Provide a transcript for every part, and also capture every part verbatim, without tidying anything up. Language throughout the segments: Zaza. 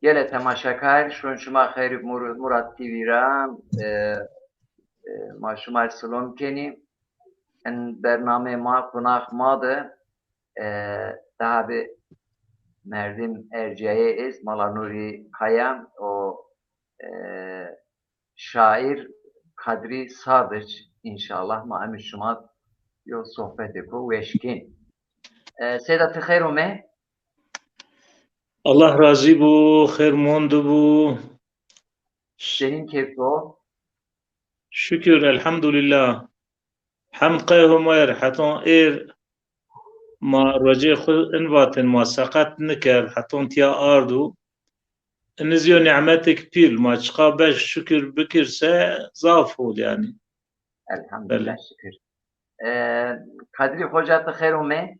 Gelê temaşekar, şûn şima xeyr û mur-, Murat T V ra, e, e, ma şima silom kenî. En bernameyê ma, qonax ma de, e, daha bi merdim erciyayê ez, Mala Nurî Kaya, o, e, şair Kadrî Sardiç, înşallah ma emî şima yo sohbetêko weş kên. E, Seyda, ti xeyr ome. Allah razî bo, xeyr mondi bo. Senîn keyf o? Şukir, elhamdulillah. Hemd qey Homer, heton êr ma rocê xwu in vatin, ma seqet nikerd, heton tiya ardo. Ini zî yo nîmetêk pîl, ma çiqa beş şukir bikir se zaf hol yanî. Elhamdulillah, şukir. E, Kadrî Xoca, ti xeyr ome.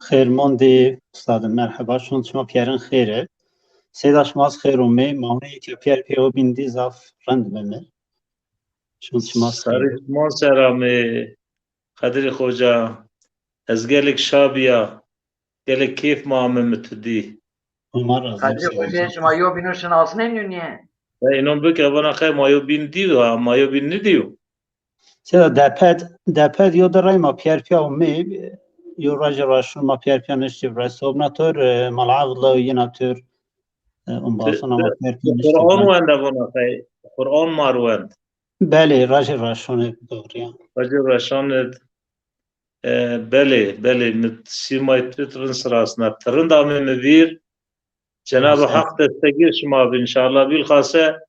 Xeyr mondî, ustadim, merheba. Şûn şima pîyerin xêr e. Seyda, şima zî xeyr ome. Ma hûnê ke pîyer pê o bîn dî zaf rind bime. Şûn şima zî xeyr. Sarî şima ser ame, Kadrî Xoca. Ez gelek şa bîya. Gelek keyf ma ame mi tu dî. Homa razî. Kadrî Xoca, şima yo bîno şinasnenî nîye? E, înon bike vana qey ma yo bîn dîyo, ha, ma yo bîn nidîyo. Seyda, depet, depet yo di rey ma pîyer pîya ûmê, yo rajê raşûn ma pîyer pîya niştî resobna tor, e, Mala Evdla û yina tor, e, umbasona ma pîyer pîya niştî. Quran wenda vana qey, Quran mar wend. Belê, rajê raşûnê, doğru ya. Rajê raşûnê, e, belê, belê, mi sîmay tu rind sirasna. Ti rind ame mi vîr. Cenab-ı Hak destegîr şima bi înşallah. Bilxase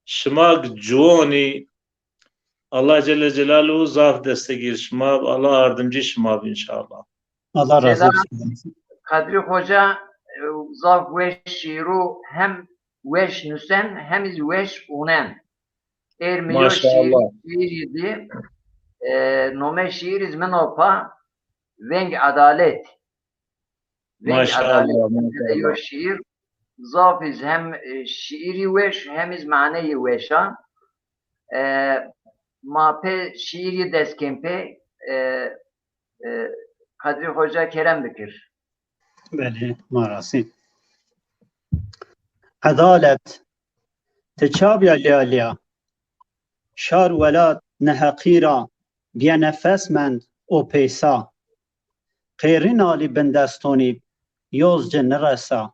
şima ciwanî, Allah Celle Celaluhu zaf destegîr şima bi, Allah ardimcî şima bi înşallah. Allah razı olsun. Kadrî Xoca, e, zaf weş şîîr o, hem weş nusen, hem zî weş ûnen. Êr mi yo şîîr, şîîrî dî, e, nomê şîîrî zî min o pa, Veng Adalet. Veng Adalet. Maşallah, maşallah. Yo şîîr, zaf iz hem, e, şîîrî weş, hem iz maneyî weş a. E, ma pê şîîrî dest kên pê, e, e, Kadrî Xoca kerem bikir. Belê, ma razî. Edalet, ti ça bîya lîya lîya? Şar welat neheqî ra bîye nefes mend o peysa. Qêrîn alî bindestonî yoz ci niresa.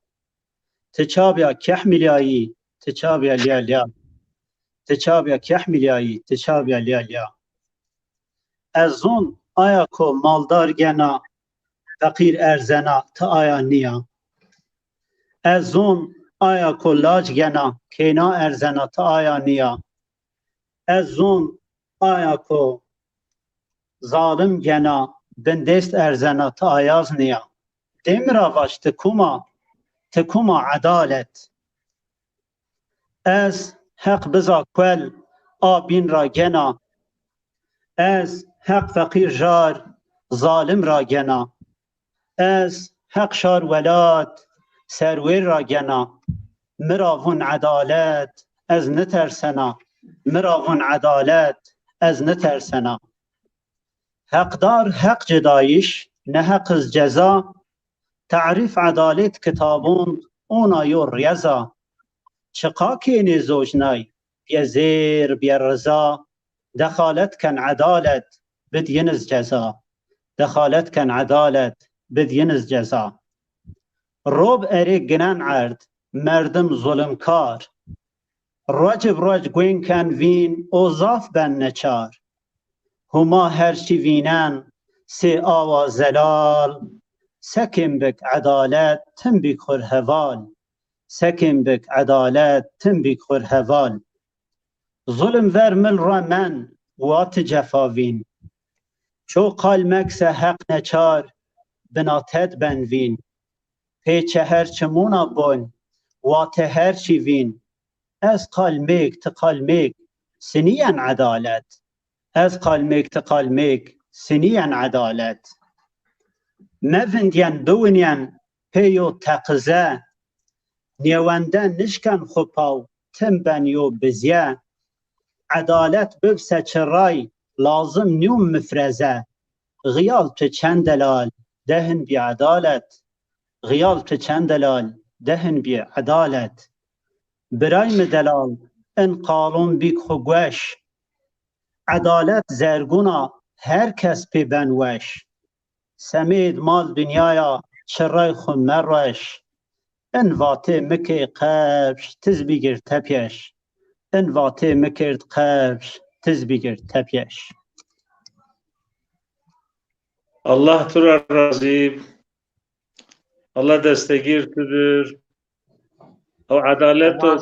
Ti ça bîya kehmîlyayî, ti ça bîya lîya lîya. Ti ça bîya kehmîlyayî, ti ça bîya lîya lîya. Ez zon aya ko maldar gena, feqîr erzena, ti aya nîya. Ez zon aya ko lac gena, keyna erzena, ti aya nîya. Ez zon aya ko zalim gena, bindest erzena, ti ayaz nîya. Dê mi ra vac ti kum a, ti kum a edalet? Ez heq biza kuel a bîn ra gena. Ez heq feqîr jar zalim ra gena. Ez heq şar welat serwêr ra gena. Mi ra vûn edalet ez nitersena. Mi ra vûn edalet ez nitersena. Heqdar heq cedayîş, neheq iz ceza. Tarîf edalet kitabon ona yo riyeza. Çiqa kênê zojnay, bîye zêr, bîye riza. Dexalet ken edalet, bid yin iz ceza. Dexalet ken edalet, bid yin iz ceza. Rob erê ginen erd, merdim zulimkar. Ruec bi ruec guên ken vîn, o zaf ben neçar. Huma her çî vînen, sê awa zelal. Sekên bik edalet, tim bîk xur heval. Sekên bik edalet, tim bîk xur heval. Zulim ver mil ra men, wa ti cefa vîn. Ço qal mekse heq neçar, bina ted ben vîn. Pê çeher çimûna bon, wa ti her çî vîn. Ez qal mêk, ti qal mêk, sinîyen edalet. Ez qal mêk, ti qal mêk, sinîyen edalet. Mevindyen biwinyen pê yo teqize. Nêwende nişken xwu paw, tim ben yo bizye. Edalet bib se çi ray, lazim nîyo mifreze. Xiyal tu çend delal, dehin bî edalet. Xiyal tu çend delal, dehin bî edalet. Biray mi delal, in qalon bîk xwu gueş. Edalet zergûn a, her kes pê ben weş. Semêd mal dinyaya, çiray xwu merueş. In vatê mi kê qebş, tiz bîgir tepyeş. In vatê mi kêrd qebş, tiz bîgir tepyeş. Allah tu ra razî. Allah destegîr tu bir. Ew edaleto,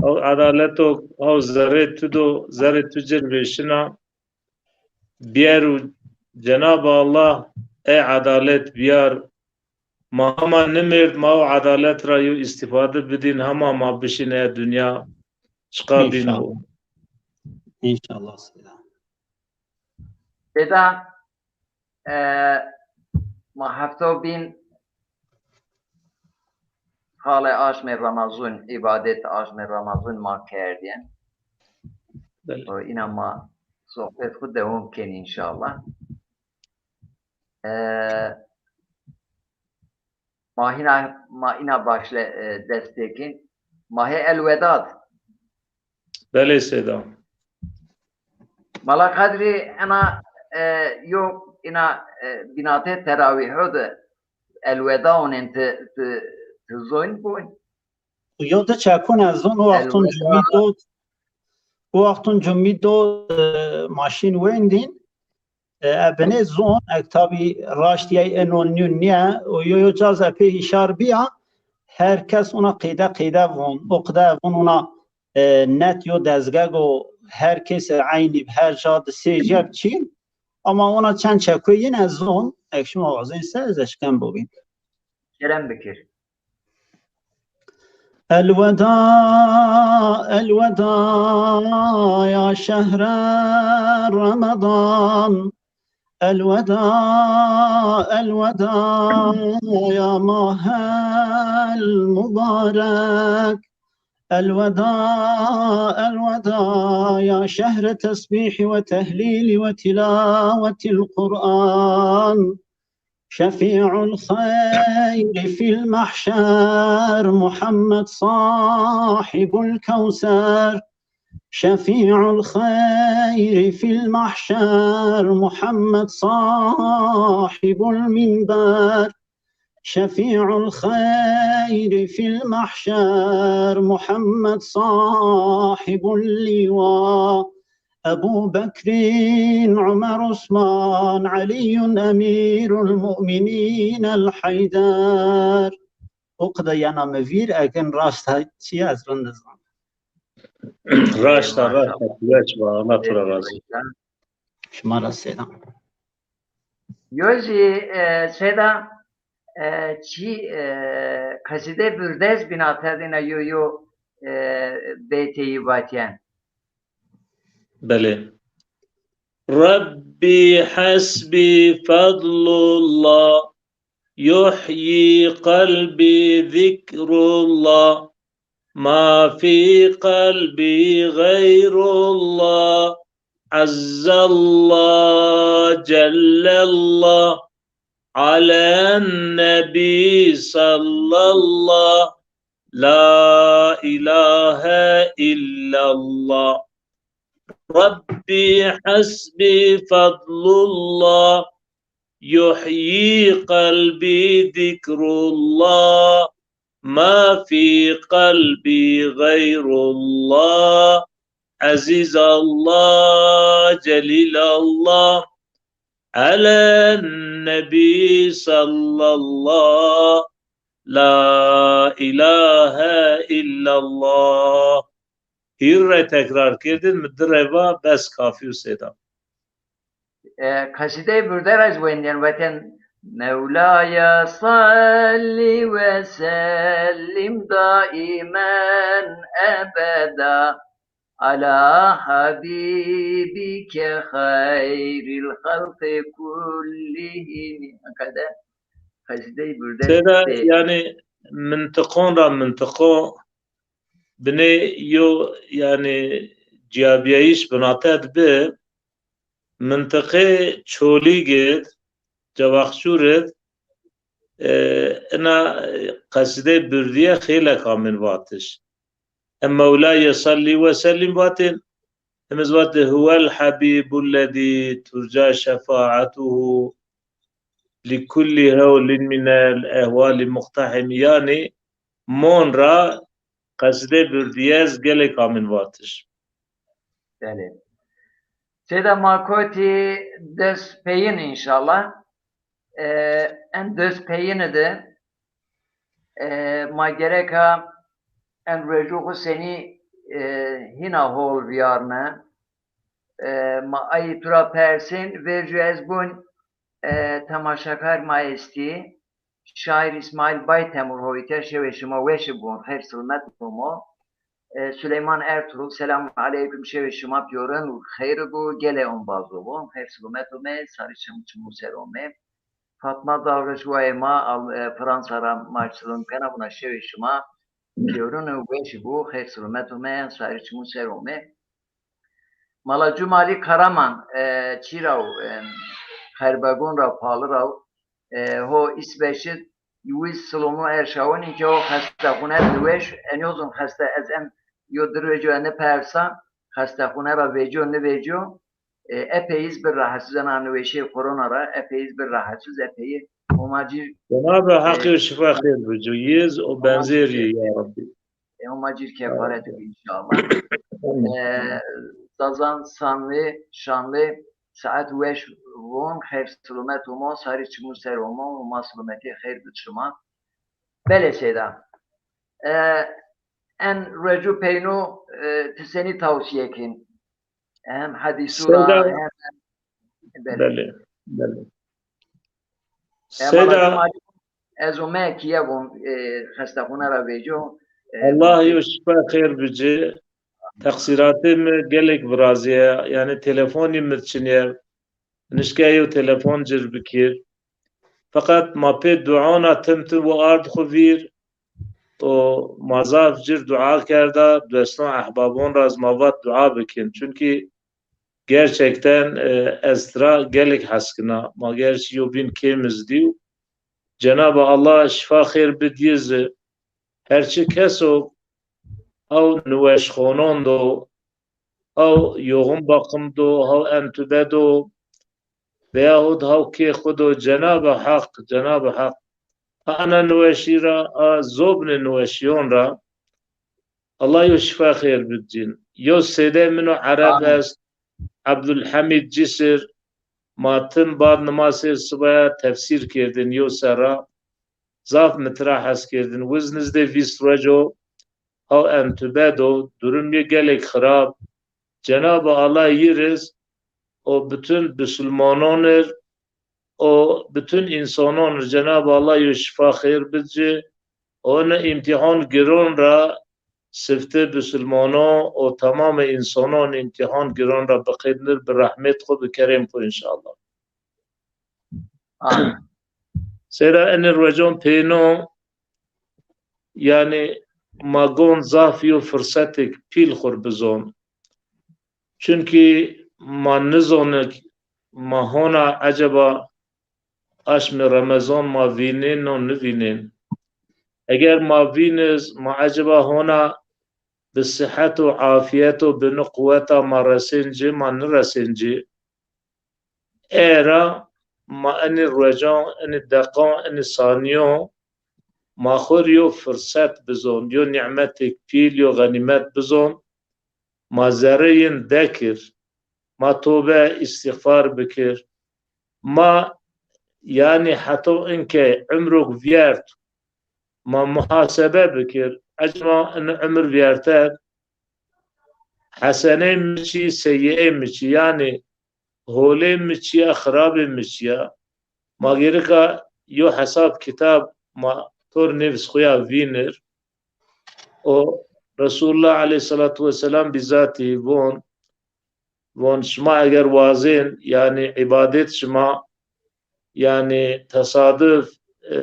ew edaleto, ew zerrê tu do, zerrê tu cir vêşina. Bîyer û Cenab-ı Allah ey edalet bîyar. Ma hema nimêrd, ma o edalet ra yo îstîfade bidîn, hema ma bişîn ey dinya çiqa bîn o. Înşallah. Seyda. Seyda, e, ma hefto bîn xalê aşmê Remezûn, îbadet aşmê Remezûn ma kerdîyen. Belê. O îna ma sohbet xwu dewam kenî înşallah. E, ma hîna, ma îna başle, e, dest pêkên. Ma hê elweda d. Belê Seyda. Mala Qedrî ena, e, yo îna, e, bînatê terawîho de elweda onên ti, ti, ti zoyn bûn? Yo di çekûn ez zon, o wextûn cumî do, o wextûn cumî do, e, ma şîn wendîn. E, e, binê zon, ek tabî raşt yey eno nîyo nîye, o yo yo caz epey hişar bîya, her kes ona qeyde qeyde von, o qide von ona, e, net yo dezgego her kesê eynî bi her ca di sê ceb çîn, ama ona çend çekuyê yin ez zon, ek şima wazên se ez eşken bobîn. Kerem bikir. الوداع، الوداع يا شهر رمضان. الوداع، الوداع يا ماه المبارك. الوداع، الوداع يا شهر تسبيح وتهليل وتلاوة القرآن. شفيع الخير في المحشر محمد صاحب الكوثر. شفيع الخير في المحشر محمد صاحب المنبر. شفيع الخير في المحشر محمد صاحب اللواء. أبو بكر، عمر، عثمان، علي أمير المؤمنين الحيدر. O qide yena mi vîr, ekin raşta çi ez rind nizan. Raşta, raşta, weş ba, Allah tu ra razî. Şima ra selam. Yo jî, e, Seyda, e, çî, e, qesîdê Bürde ez bîna tedîna yo yo, e, beyteyî vatîyen. Belê. ربي حسبي فضل الله، يحيي قلبي ذكر الله، ما في قلبي غير الله، عز الله جل الله، على النبي صلى الله، لا إله إلا الله. ربي حسبي فضل الله، يحيي قلبي ذكر الله، ما في قلبي غير الله، عزيز الله جليل الله، على النبي صلى الله، لا إله إلا الله. Hîr re tekrar kerdin, mi di re va, bes kafî yo Seyda. E, qesîdeyê Bürde ra ez wendîyen, vatên: مولاي صل وسلم دائما أبدا على حبيبك خير الخلق كلهم. Qede qesîdeyê Bürde. Seyda, yanî mintiqon ra mintiqo binê yo, yanî ciyabîyayîş binate di bi, mintiqê Çolîg id, Cewaxçûr id, e, ina, e, qesîdê Burdîye xêlek amên vatiş. Em Mewlaye sellî ve sellîm vatên, em iz vatê huwel habîbullezî turca şefa'atuhu li kullî hewlin minel ehwalî muqtehîm. Yanî mon ra qesîdê Burdîye ez gelek amên vatiş. Belê. Seyda, ma kotî des peyin înşallah. E, en des peyine de, e, ma gereka en ruecu xwu senî, e, hîna hol vîyarne. E, ma ayî tu ra persên, vercu ez bûn, e, temaşakar ma estî. Şair İsmail Baytemur hoyte, şewê şima weşi bûn, xeyr silamet bûmo. E, Süleyman Ertuğrul, selamun aleyküm, şewê şima pîyorin û xeyr bû, gelê ombaz bû, xeyr silamet ome, sarî çim çimû ser ome. Fatma Dalgıç wayê ma, Al-, e, Fransa ra ma silom kena, vuna şewê şima pîyorin û weşi bû, xeyr silamet ome, sarî çimû ser ome. Mala Cumalî Karaman, e, çî ra û, e, Xerbegon ra, Pali ra û, e, ho îsbeşi wiz silomu erşawin, înke ho xestexune niweş, enyo zon xeste ez en yo di rojî nêpersa, xestexune ra vecîyo nivecîyo, e, epey iz bir rahatsız, ena niweşê korona ra epey iz bir rahatsız, epey Homa cîr. Cenab-ı Hak, e, yo şifa xêr bico. Yiz o benzerî ya Rabbî. E, Homa cîr kefaret bi înşallah. E, Zazan sanlı, şanlı, saet weş von, xeyr silamet omo, sarî çimû ser omo, Homa silametî xeyr bid şima. Belê Seyda. E, en ruecu peyno, e, ti senî tawsîye kin? Hem hedîsu ra, hem, belê. Belê, belê. E, Seyda, ez ome kîye von, e, xestexune ra vecîyo. E, Allah yo şifa xêr bici. Teqsîratê mi gelek virazîye. Yanî telefonî mi çinîye. Nişke yew telefon cir bikir. Feqet ma pê duona tim tim vo ard xwu vîr. O ma zaf cir dua kerda, doston, ehbabon ra zî ma vat dua bikin. Çunkî gerçekten, e, ez tira gelek hes kina. Ma gerçî yo bîn kêm iz dî. Cenab-ı Allah şifa xêr bid yi zî. Her çi keso ew niweşxonon do, ew yoğun bakım do, ew entübe do, veyahut ew kê xwu do, Cenab-ı Haq, Cenab-ı Haq a ena niweşî ra, a zobnê niweşîyon ra Allah yo şifa xêr bid cin. Yo sêdê min o Ereb est, Abdulhamid Cisir, ma tim bad nimasêr sibaya tefsîr kerdin yo serra. Zaf mi tira hes kerdin. Wiz nizdê vîst ruec o, ew entübe do, durum yi gelek xirab. Cenab-ı Allah yi riz o bütün bisulmanon ir, o bütün însanon ir Cenab-ı Allah yo şifa xêr bid ci. O ni îmtîhan giron ra sifte bisulmanon o tamamê însanon îmtîhan giron ra biqednir bi rehmet xwu, bi kerem xwu înşallah. Amin. Seyda enê ruecan pêno, yanî ma gon zaf yo firsetik pîl xwur bizon. Çunkî ma nizonik ma hona eceba aşmê Remezan ma vînên no nivînên. Eger ma vîniz, ma eceba hona bi sihet û afîyet û bi ni quweta ma resên ci, ma niresên ci. Ê ra ma enî ruecan, enî deqan, enî sanîyon ma xwu rê yo firset bizon, yo nîmetêk pîl, yo xenîmet bizon. Ma zerrê yin dekir, ma tobe, îstîxfar bikir. Ma, yanî, heto inkey umrok vîyert, ma muhasebe bikir. Ecma in umr vîyerter, heseney mi çi, seyîey mi çi, yanî holê mi çi ya, xirabê mi çi ya? Ma gerika yo hesab kitab ma tor nefs xwu ya vînir. O Resulullah aleyhissalatu vesselam bîzatî von, von şima eger wazên, yanî îbadet şima, yanî tesaduf, e,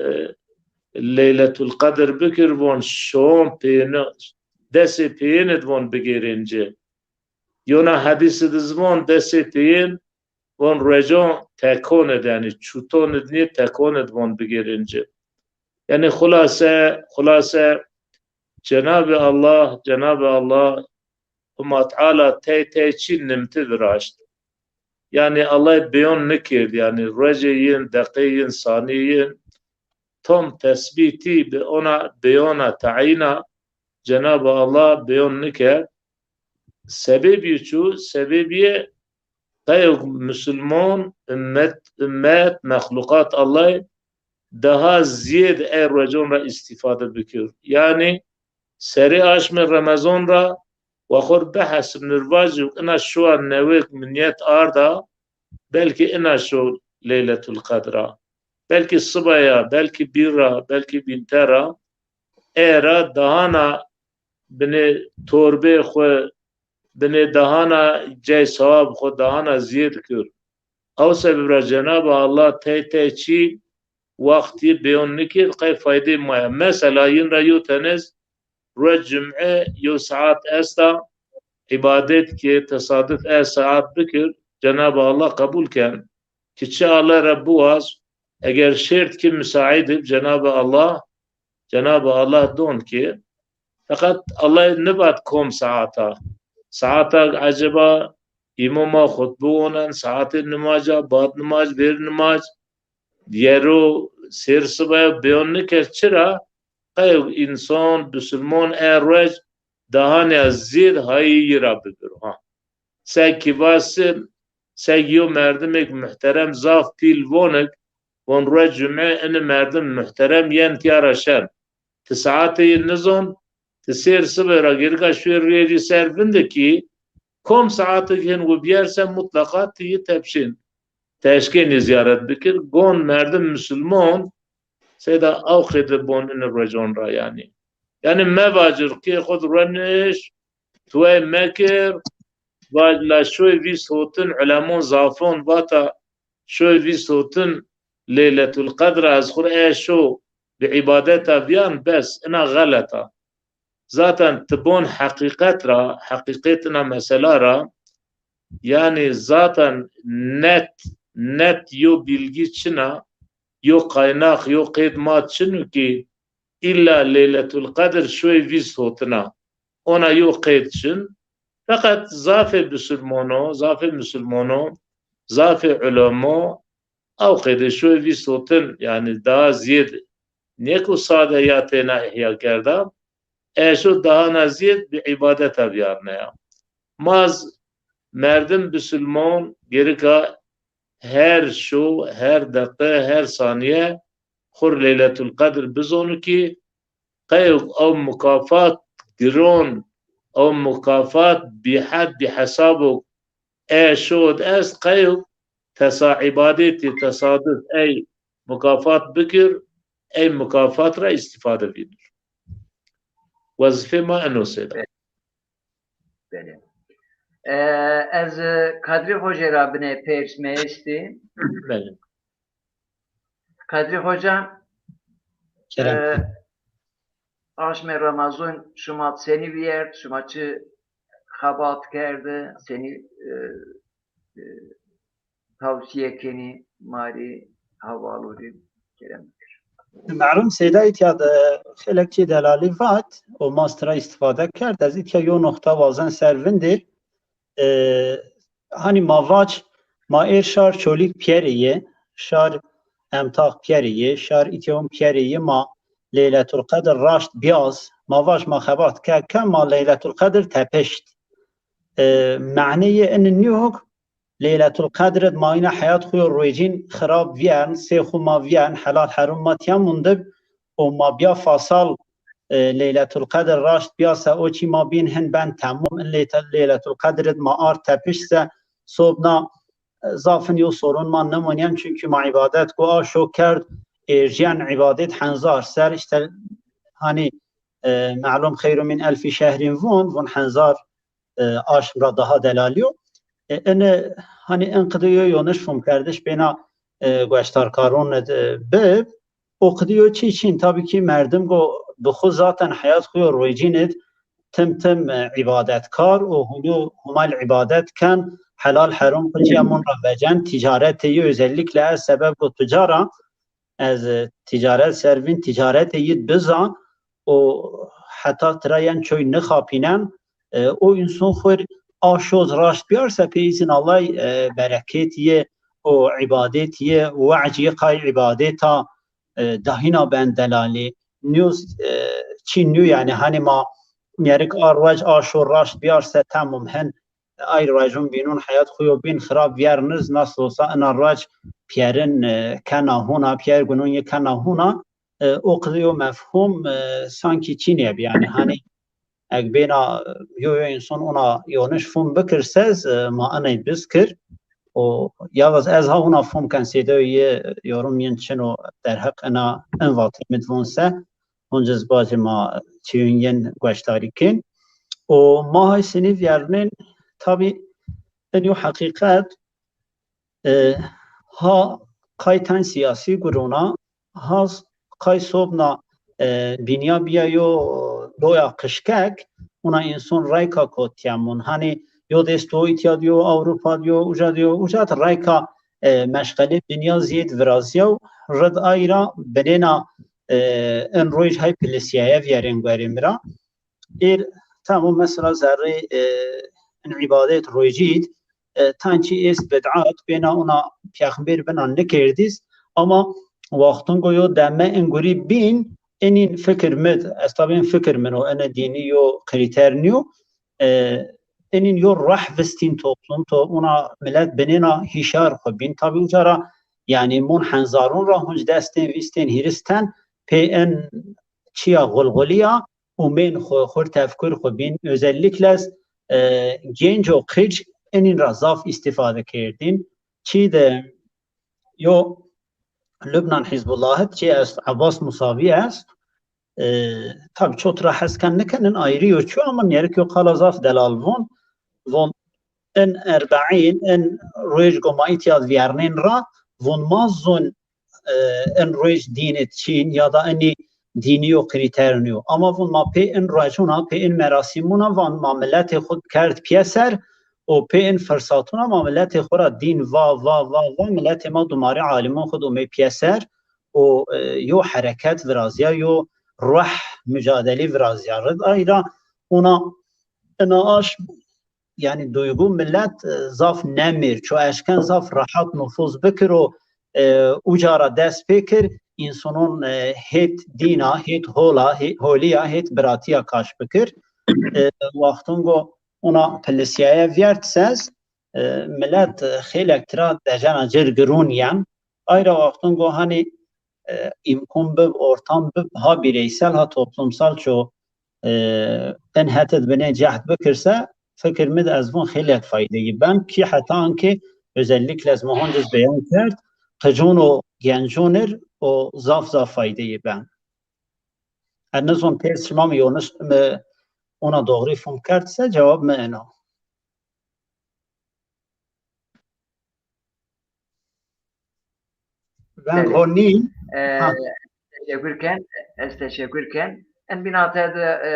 Leyletul Qedr bikir, von şon pêni, desê pêyin id von bigêrên ci. Yona hedîs id iz von desê pêyin, von ruecan tekon id, yanî çuton id nî, tekon id von bigêrên ci. Yanî xulase, xulase Cenab-ı Allah, Cenab-ı Allah Huma Teala tey tey çî nimti viraşt. Yanî Allah beyon nikird, yanî ruecê yin, deqê yin, sanî yin, tom tesbîtî bi ona beyona tayîna Cenab-ı Allah beyon nikerd. Sebebî çu, sebebîye qeyo musulmon, ummet, ummet, mexluqat Allah daha ziyêd ey ruecon ra îstîfade bikir. Yanî serê aşmê Remezon ra wa xo r bihesibnir vacî ina şuwa newêk minyet arda, belkî ina şo Leyletul Qedr a. Belkî siba ya, belkî bîr ra, belkî vînter ra. Ey ra dahana binê torbê xwu, binê dahana cey sewab xwu dahana ziyêd kir. Ew sebeb ra Cenab-ı Allah tey tey çî wextî beyon nikir, qey faydê ma ya. Mesela yin ra yo tenêz, ruec cum'e yo saat esta, îbadet ke tesaduf e saat bikir, Cenab-ı Allah qebul ken. Ki çi Allah ra biwaz, eger şêrt ki musaid ib, Cenab-ı Allah, Cenab-ı Allah don ki, feqet Allah nivat kom saata. Saata eceba îmoma xutbe wonen, saatê nimaca, bad nimac, vêr nimac, yero sêr sibayo beyon nikerd. Çira? Qey însan, bisilmon e ruec dahanê zêd hayî yi ra bibiro. Ha. Seg ki vasin, seg yo merdimêk muhterem zaf pîl vonik, von ruec cume ini merdim muhterem yen tiya ra şen. Ti saatê yi nizon, ti sêr sibe ra gerika şuê rêrî ser vindi ki, kom saatik hin wi biyerse mutlaqa ti yi tepşin. Ti eşkenî ziyaret bikir, gon merdim musulmon, seyda ew qêde bon ini ruecon ra yanî. Yanî mevacir ki xud reniş, tuwey mekir, vaj la şoy vîst hotin ulemon zafon vata, şoy vîst hotin Leyletul Qedr ez xur e şo bi îbadeta viyan bes, ina xeleta. Zaten ti bon heqîqet ra, heqîqet ina mesela ra, yanî zaten net, net yo bilgi çina, yo kaynak, yo qeyd ma çinu ki, îlla Leyletul Qedr şoy vîst hotina. Ona yo qeyd çin. Feqet zafê bisilmono, zafê misilmono, zafê ulemo, ew qeydê şoy vîst hotin, yanî daha ziyêd nêku sade ya têna ihya kerda, e şo dahana ziyêd bi îbadeta viyarneya. Maz merdim bisilmon gerika her şo, her deqe, her saniye xur Leyletul Qedr bizonu ki, qeyok ew mukafat giron, ew mukafat bîhed bîhesab o, e şod est qeyok tesa îbadetî tesaduf ey mukafat bikir, ey mukafat ra îstîfade vînir. Wezîfê ma eno seyda. Belê. E, ez, e, Kadrî Hoca ra binê pers mi estî. Belê. Kadrî Hoca, kerem, e, aşmê Remezon şima senî vîyert, şima çi xebat kerdi, senî, e, e, tavsiye kenî ma rê, hevalû rê, kerem bikir. Melûm seyda îtya de xelek çî delalî vat û ma sira îstîfade kerd. Ez îtya yo noqta wazen ser vindê. E, hanî ma vac, ma êr şar Çolîg pîyerê yê, şar emtax pîyerê yê, şar îtya hûn pîyerê yê, ma Leyletul Qedr raşt biyaz, ma vac ma xebat ke, ke ma Leyletul Qedr tepişt. E, me'neyê ini nîyok, Leyletul Qedr id ma îna heyat xwu yo ruecîn xirab vîyern, sê xwu ma vîyern, helal herum ma tiya mundib û ma biya fasal, e, Leyletul Qedr raşt biya se o çî ma bîn hin ben temom. In Leyte-, Leyletul Qedr id ma ard tepiş se sobna, e, zafin yo sorun ma nimonyen, çunkî ma îbadet ku a şo kerd, êrjîyen îbadet henzar ser, îşte, hanî, e, melûm xeyru min elfî şehrîn vûn, vûn henzar e, aşm ra daha delalî yo. E, ene, hanî, en qide yo yoniş fomkerdiş bêna, e, gueştarkaron id, e, bib, o qide yo çî çin. Tabî kî merdim go bi xwu zaten heyat xwu yo ruecîn id tim tim, e, îbadetkar û hûnû hûmal îbadet ken, helal herum xwu cîya mûn ra vecen, tîcaretê yi özellikle ez sebeb go tucara, ez, e, tîcaret ser vîn, tîcaretê yî biza û heta tira yen çoy nixapînen, e, o înson xwu r aşoz raşt biyarse pê îzin Allay, e, bereket yê û îbadet yê, we'c yê qay îbadeta, e, dahîna ben delalî. Nîyo, e, çî nîyo yanî hanî ma mîyerik a ruec aşo raşt biyarse temom hin ay ruecun bînun heyat xwu yo bîn xirab vîyer niz, nasıl olsa ina ruec pîyerin, e, kena hona, pîyer gunun yê kena hona, e, o qidî yo mefhum, e, sankî çînê bi. Yanî hanî eg bêna yo yo înson ona yoniş fum bikir sez, e, ma iney bizkir. O yalnız ez ha hona fum ken sêdeyo yê yorum yin çin o derheq ina in vatê mi d vun se. Hunc iz bacê ma çîyun yin gueşdarî kên. O ma hay sinî vîyernin, tabî in yo heqîqet, e, ha qay ten sîyasî gurûna, ha s-, qay sobna, e, bînya bîya yo doya qişkek, una înson reyka kotîyemûn. Hanî yo dêst do îtya diyo, Ewropa diyo, uca diyo, uca di reyka, e, meşxelê dinya zîyêd virazîya û rid ay ra binêna, e, in roj hay pilisîyaye vîyerên guerê mi ra. Êr tamo mesela zerrê, e, in îbadet rojîd, e, tan çî êst bid'at, bêna ona pêxembêr bina nikerdîz, ama wextungo yo deme in gurî bîn, inîn fikir mi d, ez tabî in fikir min o, ine dînî yo krîter nîyo, e, inîn yo ruh vistîn toplum to, ona milet binêna hîşar xwu bîn. Tabî uca ra, yanî mun henzarun ra hunc destên, vîstên, hîris ten pê in çîya xulxulîya umên xwu, xwu r tefkur xwu bîn. Özellikle, e, genco qic inîn ra zaf îstîfade kerdîn. Çî de yo Lubnan Hizbullah id çi est, Abbas Musavi est. E, tabî çot ra hes ken nikenin, ayrî yo çu, ama mîyerik yo qala zaf delal vun. Vun in erbeîn, in roj go ma îtya d vîyernên ra, vun ma zun, e, in roj dîn id çîn ya da inî dînî yo krîter nîyo. Ama vun ma pê in rojuna, pê in merasîmuna van ma miletê xwu kerd pîyeser û pê in firsatuna ma miletê xwu ra dîn va, va, va, va, miletê ma dumare alimon xwu d umê pîyeser û, e, yo hereket virazîya, yo ruh mucadelî virazîya. Rid ay ra una ina aş, yanî duygu milet, e, zaf nemêr, ço eşken zaf rehat nufuz bikir û, e, uca ra dest pê kir, însonon, e, hêt dîna, hêt hola, hê-, holîya, hêt biratîya kaş bikir. E, wextungo ona pilisîyaye vîyert sez, e, milet, e, xêlek tira decena cir girûn yen. Ay ra wextungo hanî, e, îmkun bib, ortam bib, ha bîreysel ha toplumsal ço, e, in het id binê cehd bikirse, fikir mi d ez vun xêlek faydeyî ben. Kî heta ankê özellikle ez mi hunc iz beyan kerd, qicûn û gencûn ir o zaf zaf faydeyî ben. Ez nizon pêrs şima mi yoniş mi ona doğrî fum kerd se cewab mi eno. Veng ho nî. E, ha. Teşekkür ken, ez teşekkür ken. En binate de, e,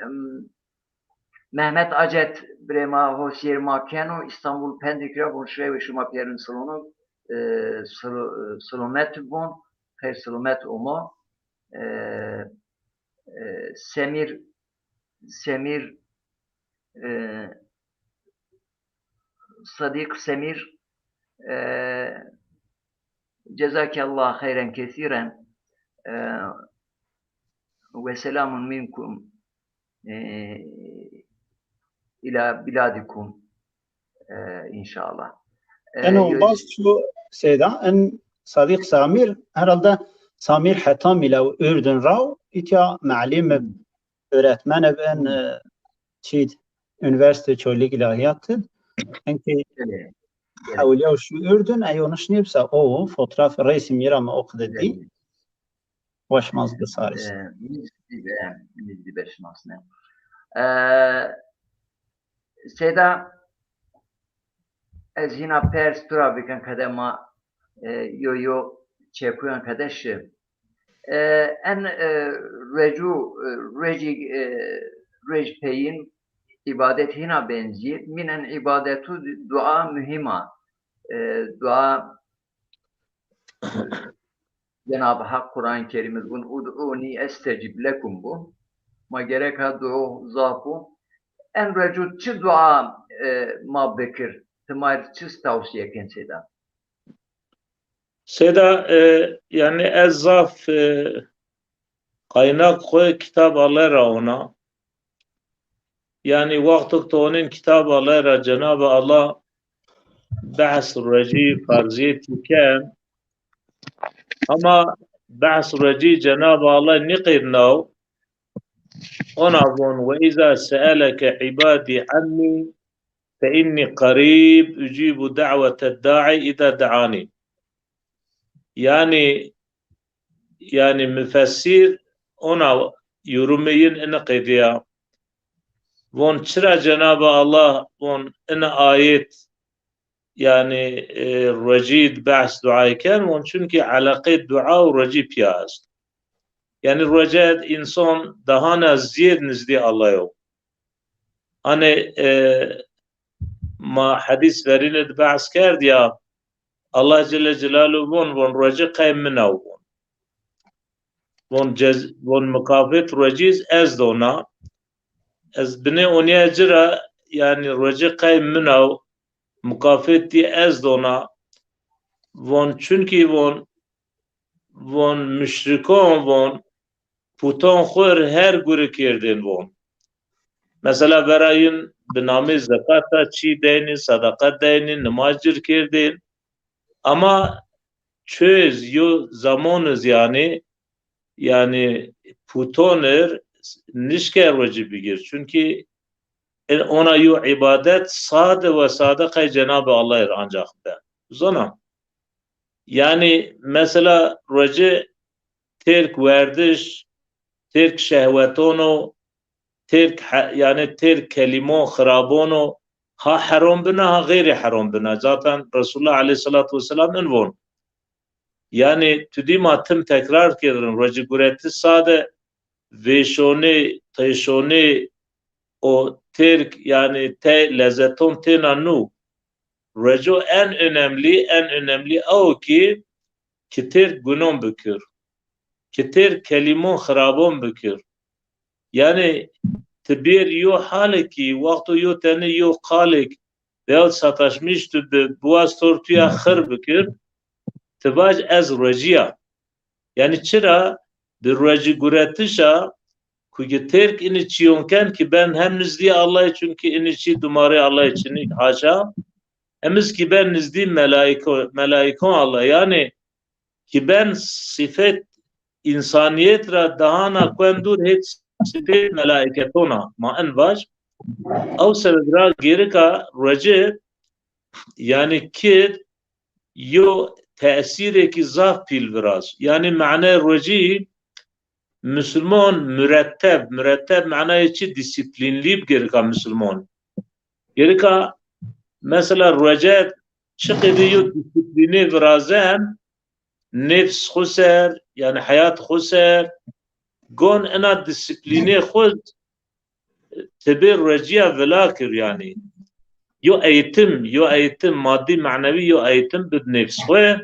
em, Mehmet Acet birê ma hosiyêr ma keno, İstanbul Pendik ra, bon şurê ve şima pîyerin salonu, e, salo-, e, salomet bon, xeyr salomet omo. E, e, Semîr, Semîr, e, Sadîq Semîr, e, cezakallah xeyren kesîren, e, ve selamun minkum, e, ila biladikum, e, înşallah. E, Eno yo- bas çu seyda, en Sadîq Samîr, herhalde Samîr Hetamî lew Ürdün raw, îtya mealim ib, öğretmen ib en, e, çîd, üniversite çolîg ilahiyat id. Enki hewliya şu Ürdün, e, yoniş nêbsa o, fotoğraf resim yira mi o qide dî. Weş maz bisaris. E, mi zî be, mi zî be şinasne. E, Seyda, ez hîna pers tu ra bikin qede ma, e, yo yo çekuyan qede şi. E, en, e, ruecu, e, ruecî, e, ruec peyin îbadet hîna benzî. Mîn en îbadetu dua muhîm a. E, dua Cenab-ı Hak Kur'an-ı Kerim id vun, "Ud'uni estecib lekum" bu. Ma gereka dua zaf bu. En recu çi dua, e, ma bikir? Ti ma rê çi tavsiye ken seyda? Seyda, e, yani ez zaf, e, qaynak xo kitab ale ra ona. Yani wexto ki to onên kitab ale ra Cenab-ı Allah behs ruecî, farziyetî ken, ama behs ruecî Cenab-ı Allah nîqêrnaw, ona von, "Ve izâ seeleke ibadî annî fe innî qarîb ucîbu da'weted da'i izâ da'anî." Yani, yani müfessir ona yorumê yin ini qeydiya. Von çira Cenab-ı Allah von ini ayet, yani, e, ruecî di behs duayê ken, von çunkî eleqê dua û ruecî pîya est. Yani ruece di însan daha na zêd nizdî Allah yo. Hani, e, ma hedîs verîne di behs kerd ya, Allah Celle Celaluhu von, von ruecî qey min a von. Von cez-, von mukafet ruecî iz ez dona. Ez binê onîya ci ra, yani ruecî qey min a, mukafet dî ez dona. Von çunkî von, von muşrikon von, puton xwu r her guri kerdên von. Mesela vera yin bi namê zekata çî deynî, sadaqa deynî, nimaj cir kerdên. Ama çöz yo zamon iz yani, yani puton ir nişke ruecî bigir. Çunkî ona yo îbadet sade ve sade qey Cenab-ı Allah ir ancax be. Zona. Yani mesela ruecî têrk werdiş, têrk şehweton o, têrk he-, yani têrk kelîmon xirabon o, ha herom bina, ha xeyrî herom bina. Zaten Resulullah aleyhissalatu vesselam in von. Yani tu dî ma tim tekrar kerdin, ruecî gureti sade, vêşonê, têşonê o têrk, yani te lezeton têna nû. Rueco en önemli, en önemli o ki, ki têrk gunon bikir. Ki têrk kelîmon xirabon bikir. Yani ti bêr yo halê ki, wexto yo tenê yo qalêk veyahut sataşmîş tu bi, biwaz tor tu ya xir bikir, ti vaj ez ruecî ya. Yani çira? Bi ruecî guretişa ku ki têrk ini çîyon ken ki ben hem nizdî Allahî, çunkî ini çî dumarê Allahî çinî, haşa, hem iz ki ben nizdî melaîko-, melaîkon Allah. Yani ki ben sifet însanîyet ra daha na kuen dûr hêt sifet melaîketon a. Ma en vaj. Ew sebeb ra gerika ruecî, yani kid yo tesîrêkî zaf pîl viraz. Yani mane ruecî Musulmon muretteb, muretteb manayê çi? Disiplînlî bi gerika Musulmon. Gerika mesela ruece çi qede yo disiplînê virazen, nefs xwu ser, yani heyat xwu ser, gon ina disiplînê xwu tibê ruecîya vila kir yani. Yo eğitim, yo eğitim, maddi, manevi yo eğitim bid nefs xwu.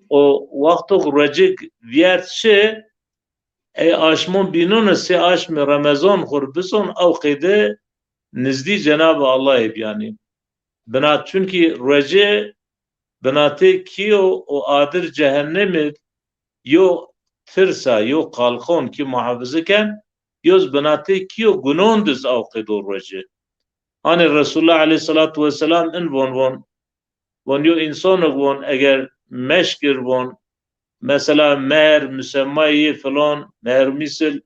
O wexto ruecik viyert şi, ey aşmon bînon, sê aşmê Remezon xwu r bison, ew qeyde nizdî Cenab-ı Allahî biyanî. Bina, çunkî ruecê binatê kîyo û adir cehennemî yo tirsa, yo qalqon ki muhafize ken, yo z binatê kîyo gunon diz ew qeydo ruecê. Hanî Resulullah aleyhissalatu vesselam in von von, von yo însonik von eger meşkir von, mesela mehr, musemmayê yê filon, mehr mîsil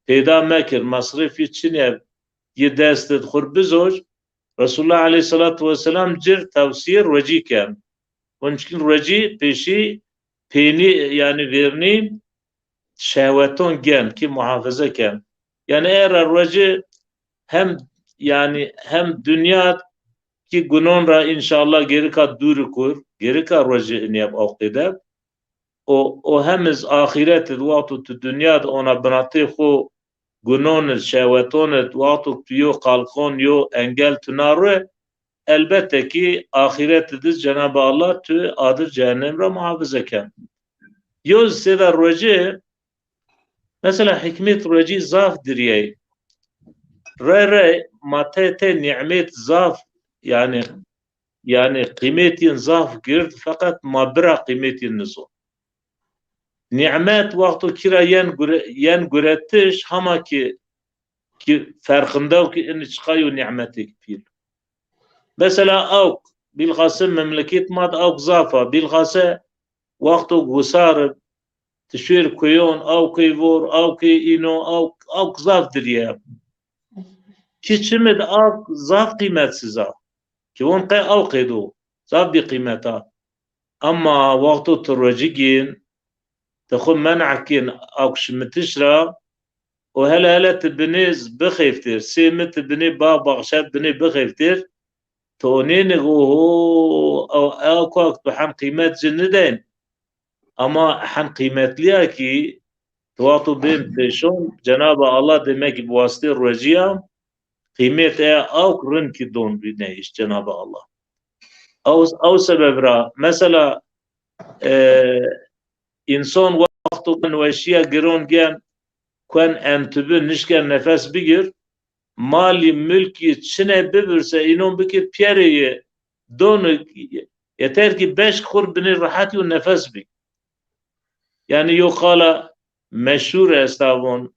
peyda mekir, mesrifî çinî ye, yi dest id xwu r bizoj, Resulullah aleyhissalatu vesselam cir tewsîyê ruecî ken. Von çikîn ruecî pêşî pênî, yani vêrnî şehweton gen ki muhafize ken. Yani era ruecî hem, yani hem dinya ki gunon ra înşallah gerika dûr kur, gerika ruecî inîyeb ewqîdeb. O, o hem iz axîret id wexto tu dinya di ona binatê xwu gunon id, şehweton id, wexto tu yo qalqon, yo engel tu na rue, elbette ki axîret id iz Cenab-ı Allah tu adir cehennem ra muhafize ken. Yo zî sêda ruecî, mesela hikmet ruecî zaf dirîyey. Rey rey ma tey tey nîmet zaf, yanî, yanî qîmet yin zaf gird, feqet ma bira qîmet yin nizon. Nîmet wexto kî ra yen gure-, yen guretiş, hema ki, ki ferqinda yo ki inî çiqa yo nîmetêk pîl. Mesela awk, bîlxase memleket ma de awk zaf a, bîlxase wexto wisar ib, ti şuêr kuyon, awkey vor, awkey îno, awk, awk zaf dirîye. Ki çimid awk zaf qîmetsiz a. Ki von qey awkê do, zaf bîqîmet a. Ema wexto ti ruecî gên, ti xwu men'a kên awk şimitiş ra, û hele hele ti binê z-, bixeftêr, sê mi ti binê bax baxşet binê bixeftêr, ti onênig, oho, ew, ew kak tu hen qîmet ci nideyn. Ema hen qîmetlîya kî ti wexto bên pêşon, Cenab-ı Allah demek ki bi wasitê ruecîya qîmet eya awk rind kî don rîneyiş Cenab-ı Allah. Ew, ew sebeb ra, mesela, e, însan wexto niweşîya giron gen, kuen entübü, nişken nefes bigir, malî, mulkî, çinê bibirse, înon bikir pîyerê yê, donu, yeter ki beşk xur binê rehet yo nefes bigir. Yanî yo qala meşhur esta von,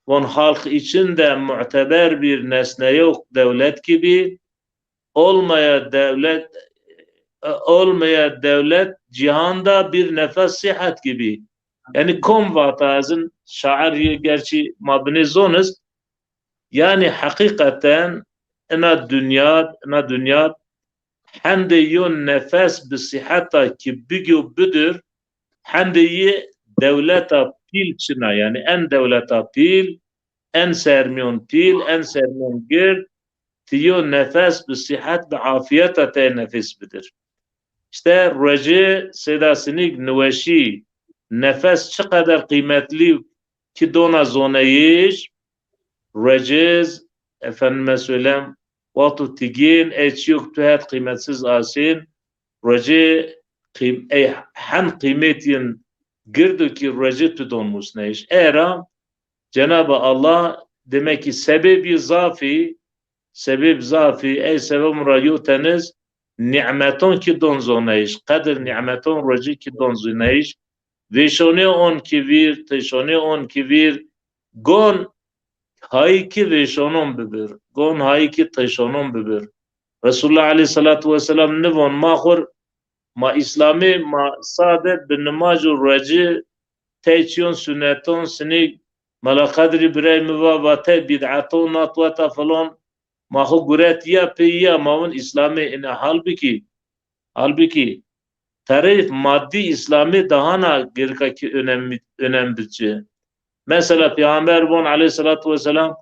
von halk içinde muteber bir nesne yok devlet gibi, olmaya devlet, e, olmaya devlet cihanda bir nefes sihat gibi. Yanî kom vata ez in şair yê, gerçî ma binê zon iz, yanî heqîqeten ina dinya, ina dinya hendê yo nefes bi siheta ki bigyo bidir, hendê yê dewleta pîl çin a, yanî en dewleta pîl, en sermîyon pîl, en sermîyon gird, ti yo nefes bi sihet, bi afîyeta tey nefes bidir. Îşte ruecî sêda sinîg niweşî, nefes çi qeder qîmetlî ki dona zoneyiş, ruecî z-, efendime söylem, wexto ti gên, ey çîyo ki tu het qîmetsiz asên, ruecî qîm-, ey hen qîmet yin gird o ki ruecî tu don musneyiş. Ey ra Cenab-ı Allah demek ki sebebî zafî, sebeb zafî, ey sebebun ra yo teniz nîmeton ki don zoneyiş, qedir nîmeton ruecî ki don zoneyiş, vêşonê on ki vîr, têşonê on ki vîr, gon hayî ki vêşonon bibir, gon hayî ki têşonon bibir. Resulullah aleyhissalatu vesselam nivon ma xur, ma Îslamê, ma sade bi nimaj û ruecî, tey çîyon suneton, sinîg, Mela Qedrî birey mi va, va tey bîd'eton, nat weta filon, ma xwu guret ya pê ya, ma vun Îslamê ine. Halbukî, halbukî tereyf maddî Îslamê dahana gerika ki önem, önem bid ci. Mesela Peyxamber von aleyhissalatu vesselam,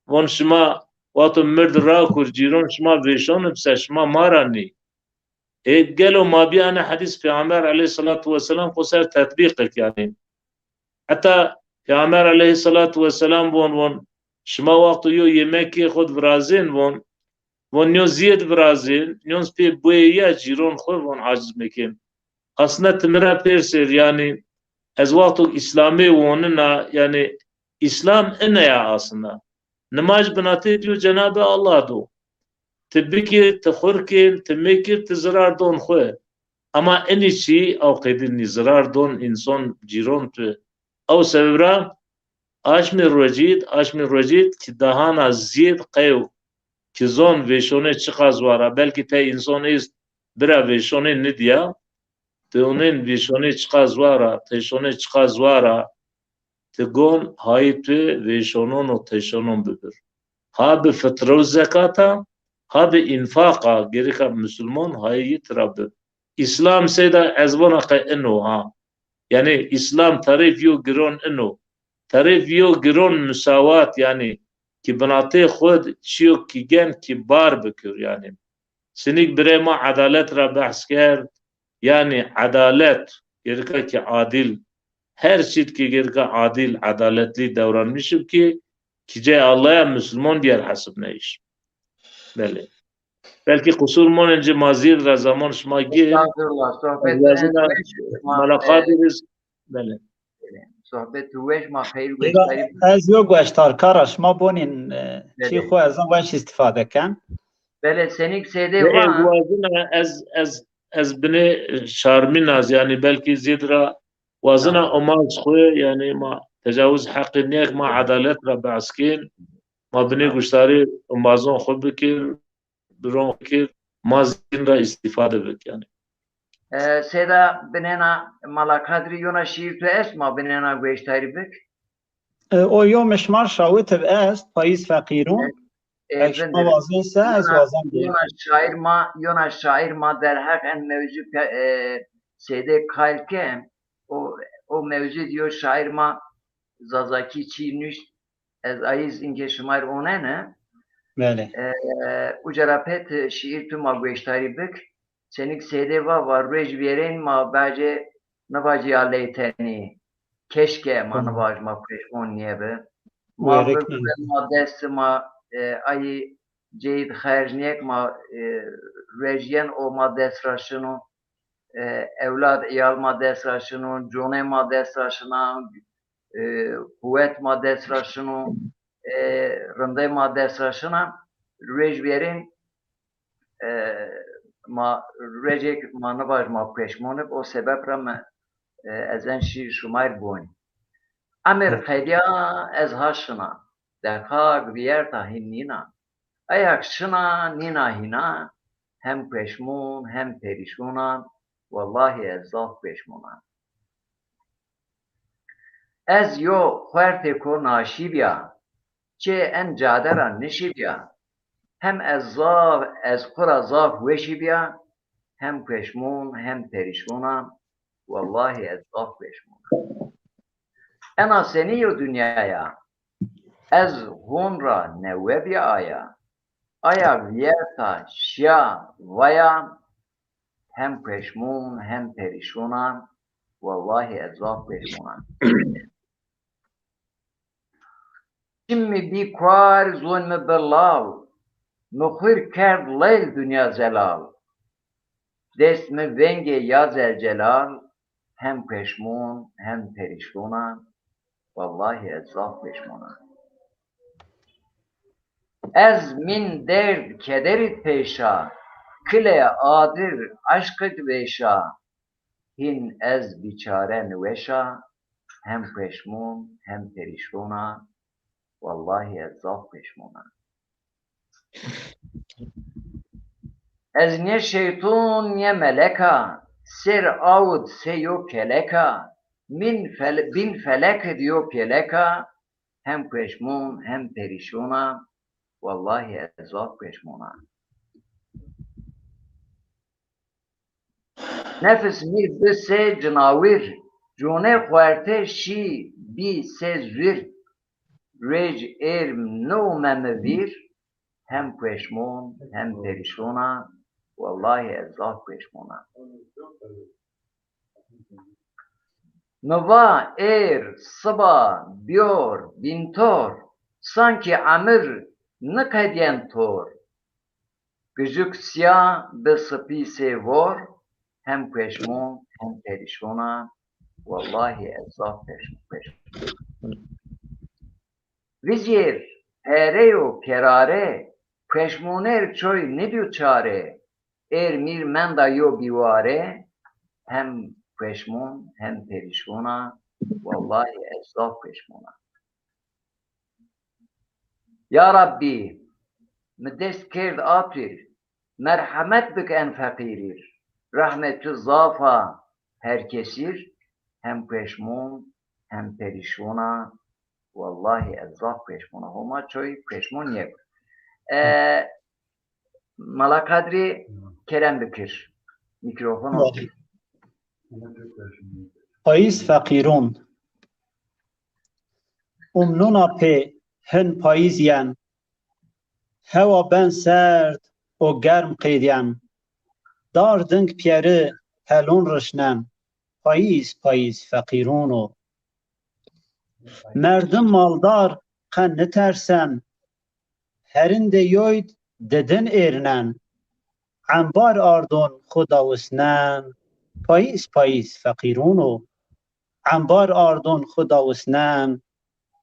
von şima wexto mird rakur cîron şima vêşon ib se, şima ma ra nî. Ê, gelo ma bî ene hedîs Peyxamber aleyhissalatu vesselam xwu ser tetbîq ik yanî. Heta Peyxamber aleyhissalatu vesselam von, von, şima wexto yo yemekê xwu di virazên von, von nîyo zîyêd virazên, nîyon pê buyê ya cîron xwu von aciz mekên. Aslında ti mi ra pêrsêr, yanî ez wexto Îslamê wonina, yanî Îslam ine ya aslında. Nimaj binatê diyo Cenab-ı Allah do. Ti bikir, ti xur kên, ti mekir, ti zirar don xwu. Ama inî çî aw qedî nî, zirar don înson cîron tu. Ew sebeb ra aşmî ruecîd, aşmî ruecîd ki dahana zîyêd qeyo ki zon vêşonê çiqas war a. Belkî tey înson êst bira vêşonê nidîya, ti onên vêşonê çiqas war a, têşonê çiqas war a, ti gon hayî tu vêşonon û têşonon bibir. Ha bi fitre û zekata, ha bi înfaqa gerika musulmon hayî yi tira bi. Îslam seyda ez vona qe ino ha. Yanî Îslam tarîf yo giron ino. Tarîf yo giron musawat, yanî ki binatê xwu d çîyo ki gen ki bar bikir yanî. Sinîk birê ma edalet ra behs kerd. Yanî edalet, gerika ki adil, her çît ki gerika adil, edaletlî dewranmiş ib ki, ki cey Allah'a musulmon bîyer hesibneyiş. Belê. Belkî qusur monên ci ma zîyêd ra zaman şima gir. Estağfirullah, sohbet. Lazim e, mala Qadir iz Belê. Sohbet weş, ma xeyr gueştarî. Ez yo gueştarkara şima bonîn, e, çî xo ez weş îstîfade ken. Belê, senîk sêdê va. Wazina ez ez ez binê şarmîn az, yanî belkî zîd ra wazina omaz xo, yanî ma tecawuz heqî nêk, ma edalet ra behs kên, ma binê guştarî omazon xo bikir, biron kir, ma zîn ra îstîfade bik yanî. E, sêda binêna Mala Kadrî, yona şîîr tu est ma binêna gueştarî bik? E, o yo mi şima r şawitib est, Payîz Feqîrûn. Eg şima wazên se, ez wazan bî. Yona şaîr ma, yona şaîr ma derheq en mewzû e, sêdê kayl ke, o, o mewzû di yo şaîr ma Zazakî çî nuşt, ez ayî zî inkê şima r onene. Belê. E, uca ra pet şîîr tu ma gueştarî bik. Çenik sêdê va, va ruej vîyerên ma bacê, nivacî ya leytenî. Keşke ma nivaj, ma peşmon nêbi. Ma bibin ma dest ma, e, ayî ceyî di xerc nêk, ma, e, ruej yen o ma dest ra şino. E, ewlad, îyal ma dest ra şino, conê ma dest ra şina, e, quwet ma dest ra şino, e, rindê ma dest ra şina, ruej vîyerên, e, ma ruejêk ma nivaj ma peşmon ib, o sebeb ra mi, e, ez en şîîr şima r bonî. Emir qedîya ez ha şina, deqak vîyerta hîn nîna. Ayag şina nîna hîna, hem peşmon hem perîşon a, wellahî ez zaf peşmon a. Ez yo xuertêko naşî bîya, çê en cade ra nişî bîya. Hem ez zaf, ez xwu ra zaf weşî bîya, hem peşmon hem perîşon a, wellahî ez zaf peşmon a. Ena senî yo dinyaya, ez hon ra newe bîya aya. Aya vîyerta şîya vaya, hem peşmon hem perîşon a, wellahî ez zaf peşmon a. Çim mi bî kuar, zon mi bi lal, mi xwir kerd leyl dinya zelal. Dest mi vengê ya zelcelal, hem peşmon hem perîşon a, wellahî ez zaf peşmon a. Ez mîn derd kederî pêşa, kilê adir eşqid vêşa, hîn ez bîçare niweşa, hem peşmon hem perîşon a, wellahî ez zaf peşmon a. Ez nê şeyton nê melek a, sêr awid sê yo kelek a, mîn fel-, bîn felek id yo kelek a, hem peşmon hem perîşon a, wellahî ez zaf peşmon a. Nefis mî bi sê cinawir, conê xuerte şî bî sê zûr. Ruej êr niume mi vîr, hem peşmon hem perîşon a, wellahî ez zaf peşmon a. Mi va êr, siba, bîyor, bîntor, sankî emir niqedyen tor. Gijuk sîya bi sipî sê vor, hem peşmon hem perîşon a, wellahî ez zaf peşmon, peşmon. Vizêr, pereyo kerare, peşmonêr çoy nidîyo çare, êr mîr menda yo bîware, hem peşmon hem perîşon a, wellahî ez zaf peşmon a. Ya Rabbî, mi dest kerd apir, merhemet bik en feqîrîr. Rehmê tu zaf a her kesîr, hem peşmon hem perîşon a, wellahî ez zaf peşmon a. Homa çoy peşmon nêb. E, Mala Kadrî, kerem bikir. Mîkrofon o. Payîz feqîron. Umnuna pê hin payîz yen. Hewa ben serd û germ qêdyen. Dar ding pîyeri helon rişnen. Payîz, payîz feqîron o. Merdim maldar qe nitersen. Herindê yoyd didin êrnen. Embar ardon xwu dawisnen. Payîz, payîz feqîron o. embar ardon xwu dawisnen,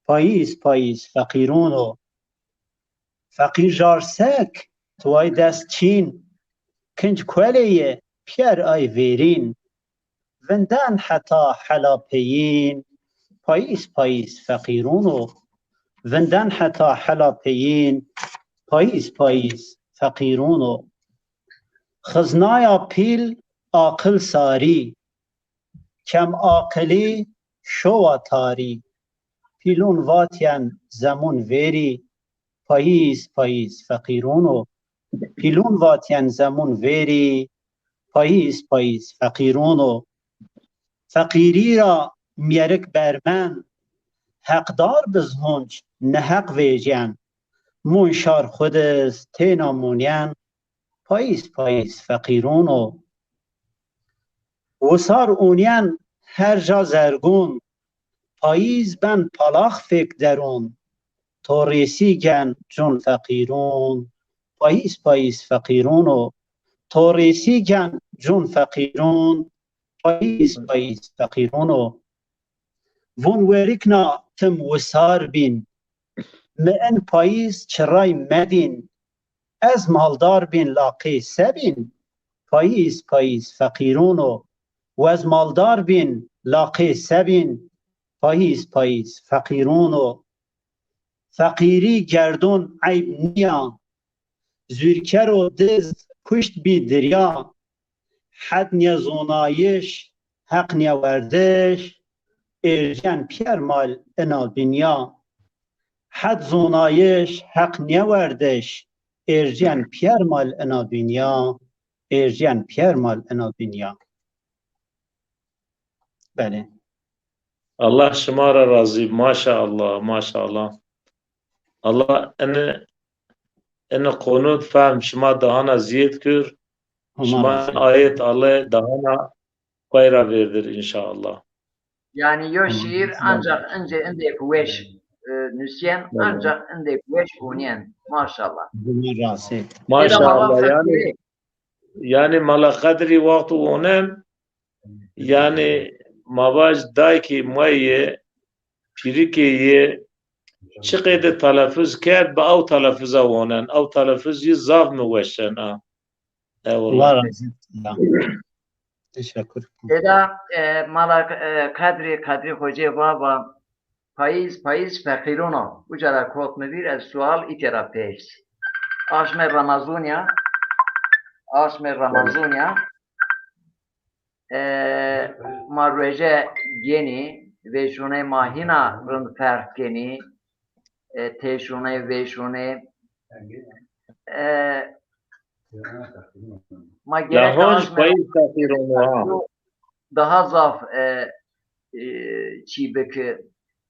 payîz payîz feqîron o. Feqîr jar sek, tuway dest çîn, kinc kuelê yi, pîyer ay vêrîn. Vinden heta hela peyîn, payîz payîz feqîron o. Vinden heta hela peyîn, payîz payîz feqîron o. Xiznaya pîl aqil sarî, kemaqilî şowa tarî. Pîlûn vatyen zemûn vêrî, payîz payîz feqîron o. Pîlûn vatyen zemûn vêrî, payîz payîz feqîron o. Feqîrî ra mîyerik bermen, heqdar biz hunc, neheq vêjyen. Mûn şar xwu diz têna mûnyen, payîz payîz feqîron o. Wisar ûnyen her ca zergûn, payîz ben palax fêk derûn. To rêsî gen cûn feqîrûn, payîz payîz feqîrûn o. To rêsî gen cûn feqîrûn, payîz payîz feqîrûn o. Vûn werikna tim wisar bîn, mi in payîz çiray medîn. Ez maldar bîn la qê se bîn, payîz payîz feqîrûn o. Wez maldar bîn la qê se bîn, payîz payîz feqîrûn o. Feqîrî gerdûn eyb nîya, zûrker û diz kuşt bî dirya. Hed nîye zonayiş, heq nîye werdiş, êrjen pîyer mal ina dinya. Hed zonayiş, heq nîye werdiş, êrjen pîyer mal ina dinya. Êrjen pîyer mal ina dinya. Belê. Allah şima ra razî, maşallah, maşallah. Allah ini, ini qonut fehm şima dahana ziyêd kir. Şima ayet Allay dahana pay ra vêrdir înşallah. Yanî yo şîîr ancak ince indêk weş e, nusyen, ancak indêk weş ûnyen. Maşallah. Rastî. Maşallah. Yanî, yanî mala qedrî wexto onen, yanî ma vaj daykê ma yê, pîrikê yê, çi qeyde telefuz kerd, bi ew telefuz a wonen. Ew telefuz yî zaf mi weşen a. Eyvallah. Allah razî olsun. Teşekkür. Eda e, mala e, Kadrî, Kadrî Hocê va va payîz, payîz feqîron a. Uca ra kot mi vîr, ez sual îtê ra pers. Aşmê Ramazûn ya, aşmê Ramazûn ya, e, ma rueje gênî, vêşûnê ma hîna rind ferq kenî, e, têşûnê, vêşûnê, e, ma gerek payîz feqîron a. Daha zaf e, e, çî biki,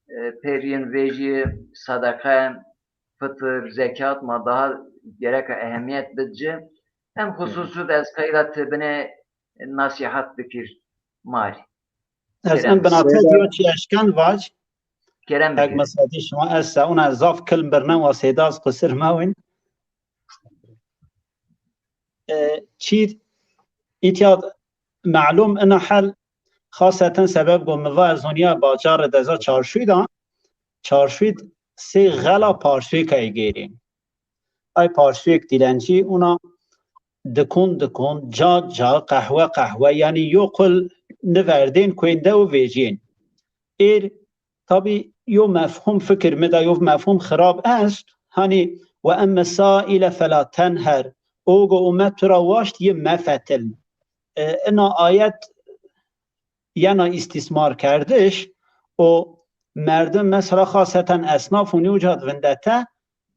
e, perîn vejî, sedeqe, fitir, zekat ma daha gereka ehemiyet bid ci. Em xususû de ez qeyda ti binê nasîhat bikir marî. Ez en binate diyo çi eşken vac. Kerem bikir. Mesadî şima ez seuna zaf kilm birnen wa seyda ez qisir mewin. E, çîr îtya melûm ina hel xaseten sebeb go mi va ez onîya bacarê deza çarşûy da. Çarşûy sey xela parsûyêk ay gêrîn. Ay parsûyêk dîlencî una dikon dikon, ca ca, qehwe qehwe, yanî yo qul niverdên kuên de û vejîn. Êr tabî yo mefhûm fikir mi de yo mefhûm xirab est, hanî "Ve emme saîle fela tenher", o go umet tu ra waşt yi mefetil. E, ina ayet yena îstîsmar kerdiş û merdim mesela xaseten esnaf û nî uca di vindete,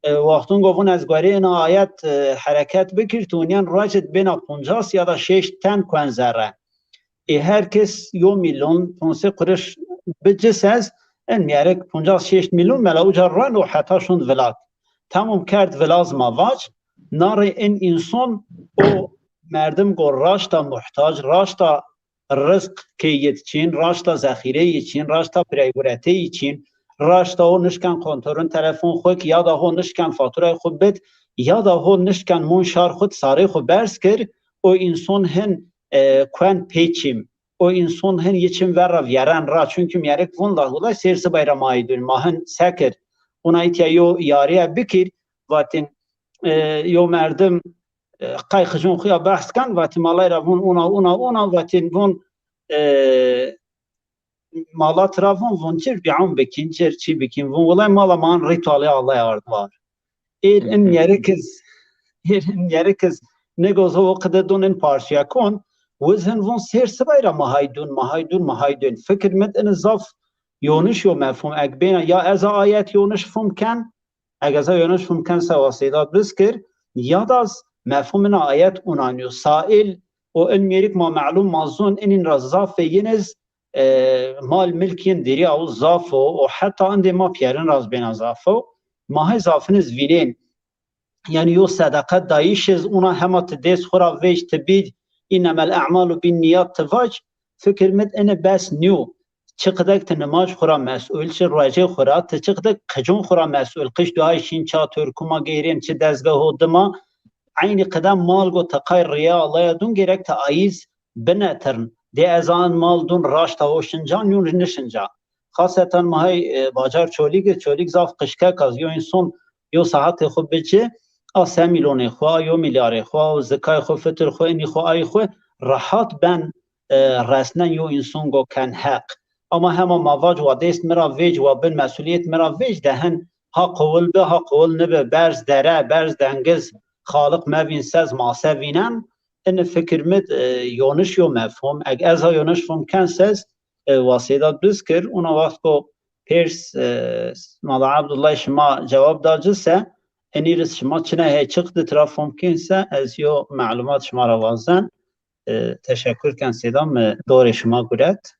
e, wextûn go vûn ez guerê ina ayet e, hereket bikir, tu nîyen ruecid bêna poncas ya da şêşt ten kuen zerre. Ê her kes yo mîlyon, ponc sey quriş bi cis ez, en mîyerek poncas şêşt mîlyon mela uca ruen û heta şûn vilat. Tamam kerd vilaz ma vac, narê en înson o merdim go raşta muhtac, raşta rizq kê yid çîn, raşta zexîreyî çîn, raşta pireygureteyî çîn, raşta ho nişken kontorun telefon xwu ki, ya da ho nişken faturayê xwu bid, ya da ho nişken mûn şar xwu sarê xwu berz kir, o înson hin e, kuen pê çîm. o înson hin yi çim ver ra vîyeren ra. Çunkî mîyerik vûn la wulay sêr sibay ra ma hay dûn, ma hin sekir. Wuna îtya yo yarîye bikir, vatîn, e, yo merdim, e, qey xicûn xwu ya behs ken, vatî malay ra vûn, una, una, una, vatîn vûn, e, mala tira vûn, vûn cir bî'ûn bikîn, cir çî bikîn, vûn wulay mala ma hin rîtualê Allay ard war. Êr in mîyerik iz, êr in mîyerik iz nigozo o qide dûn in parçîyekon, wiz hin vûn sêr sibay ra ma hay dûn, ma hay dûn, ma hay dûn. Fikir mi d ini zaf yoniş yo mefhûm. Eg bêna ya ez a ayet yoniş fûm ken, eg ez a yoniş fûm ken se wa Seyda biskir, ya da z mefhûm ina ayet unan yo. Sail o in mîyerik ma melûm ma zûn, inîn ra zaf ve yin iz, e, mal milk yin dêrî aw zaf o, o heta indê ma pîyerin ra z bêna zaf o. Ma hay zafin iz vînên. Yanî yo sedeqe dayîş iz, una hema ti dês xwu ra vêj ti bîd, "Înnemel e'malu binnîyat" ti vac, fikir mi d ini bes nîyo. Çi qidek ti nimaj xwu ra mes'ul, çi ruecê xwu ra, ti çi qidek qicûn xwu ra mes'ul, qiş duayî şîn ça, torkuma geyrên, çi dezgeho dima, eynî qide mal go ti qay rîya Allay a dûn, gerek ti ayîz binetirn. Dê ez a in mal dûn raşta ho şincan, yûn nişinca. Xasetan ma hay, e, bacar Çolîg iz, Çolîg zaf qijkek a, yo înson yo saetê xwu bici, a se mîlonê xwu, a yo mîlyarê xwu, a zikay xwu, fitir xwu, inî xwu, ayî xwu rehat ben, e, resnen yo înson go ken heq. Ama hema ma vac wa dêst mi ra vêc, wa bin mesûlîyet mi ra vêc, de hin ha qowil bi, ha qowil nibi, berz dere, berz dengiz, Xaliq mevîn se z ma se vînen, ini fikir mi d, e, yoniş yo mefhûm. Eg ez ha yoniş fûm ken se z, e, wa Seyda duz kir, una wext ko pêrs, e, Mala Abdullah şima cewab da ci se, inî riz şima çine hey çiq di tira fom kên se, ez yo melumat şima ra wazen. E, teşekkür ken Seyda, mi dorê şima guret.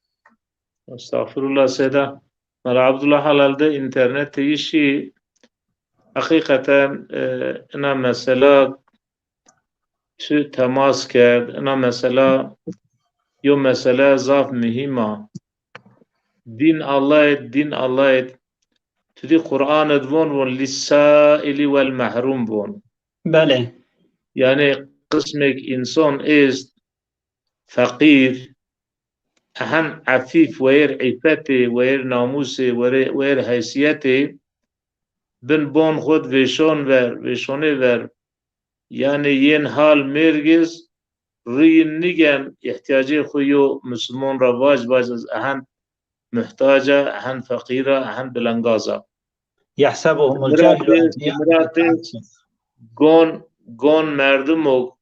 Estağfurullah Seyda. Mala Abdullah halal de internetê yi şî. Heqîqeten, e, ina mesela tu temas kerd. Ina mesela yo mesele zaf muhîm a. Dîn Allah'ê, dîn Allah'ê. Tu dî Qur'an id von, von "Lissaili vel mehrûm" von. Belê. Yanî qismek însan est feqîr, ehen efîf, weyr îfetê, weyr namûsê, weyr, weyr heysîyetê, bin bon xud vêşon ver, vêşonê ver, yanî yên hal mêrg iz, rîyin nîgen, îhtîyacê xwu yo musulmon ra vac, vac ez ehen muhtac a, ehen feqîr a, ehen bilengaz a. Yehsebuhumul cahîlu egnîya. Miratê, miratê gon, gon merdimo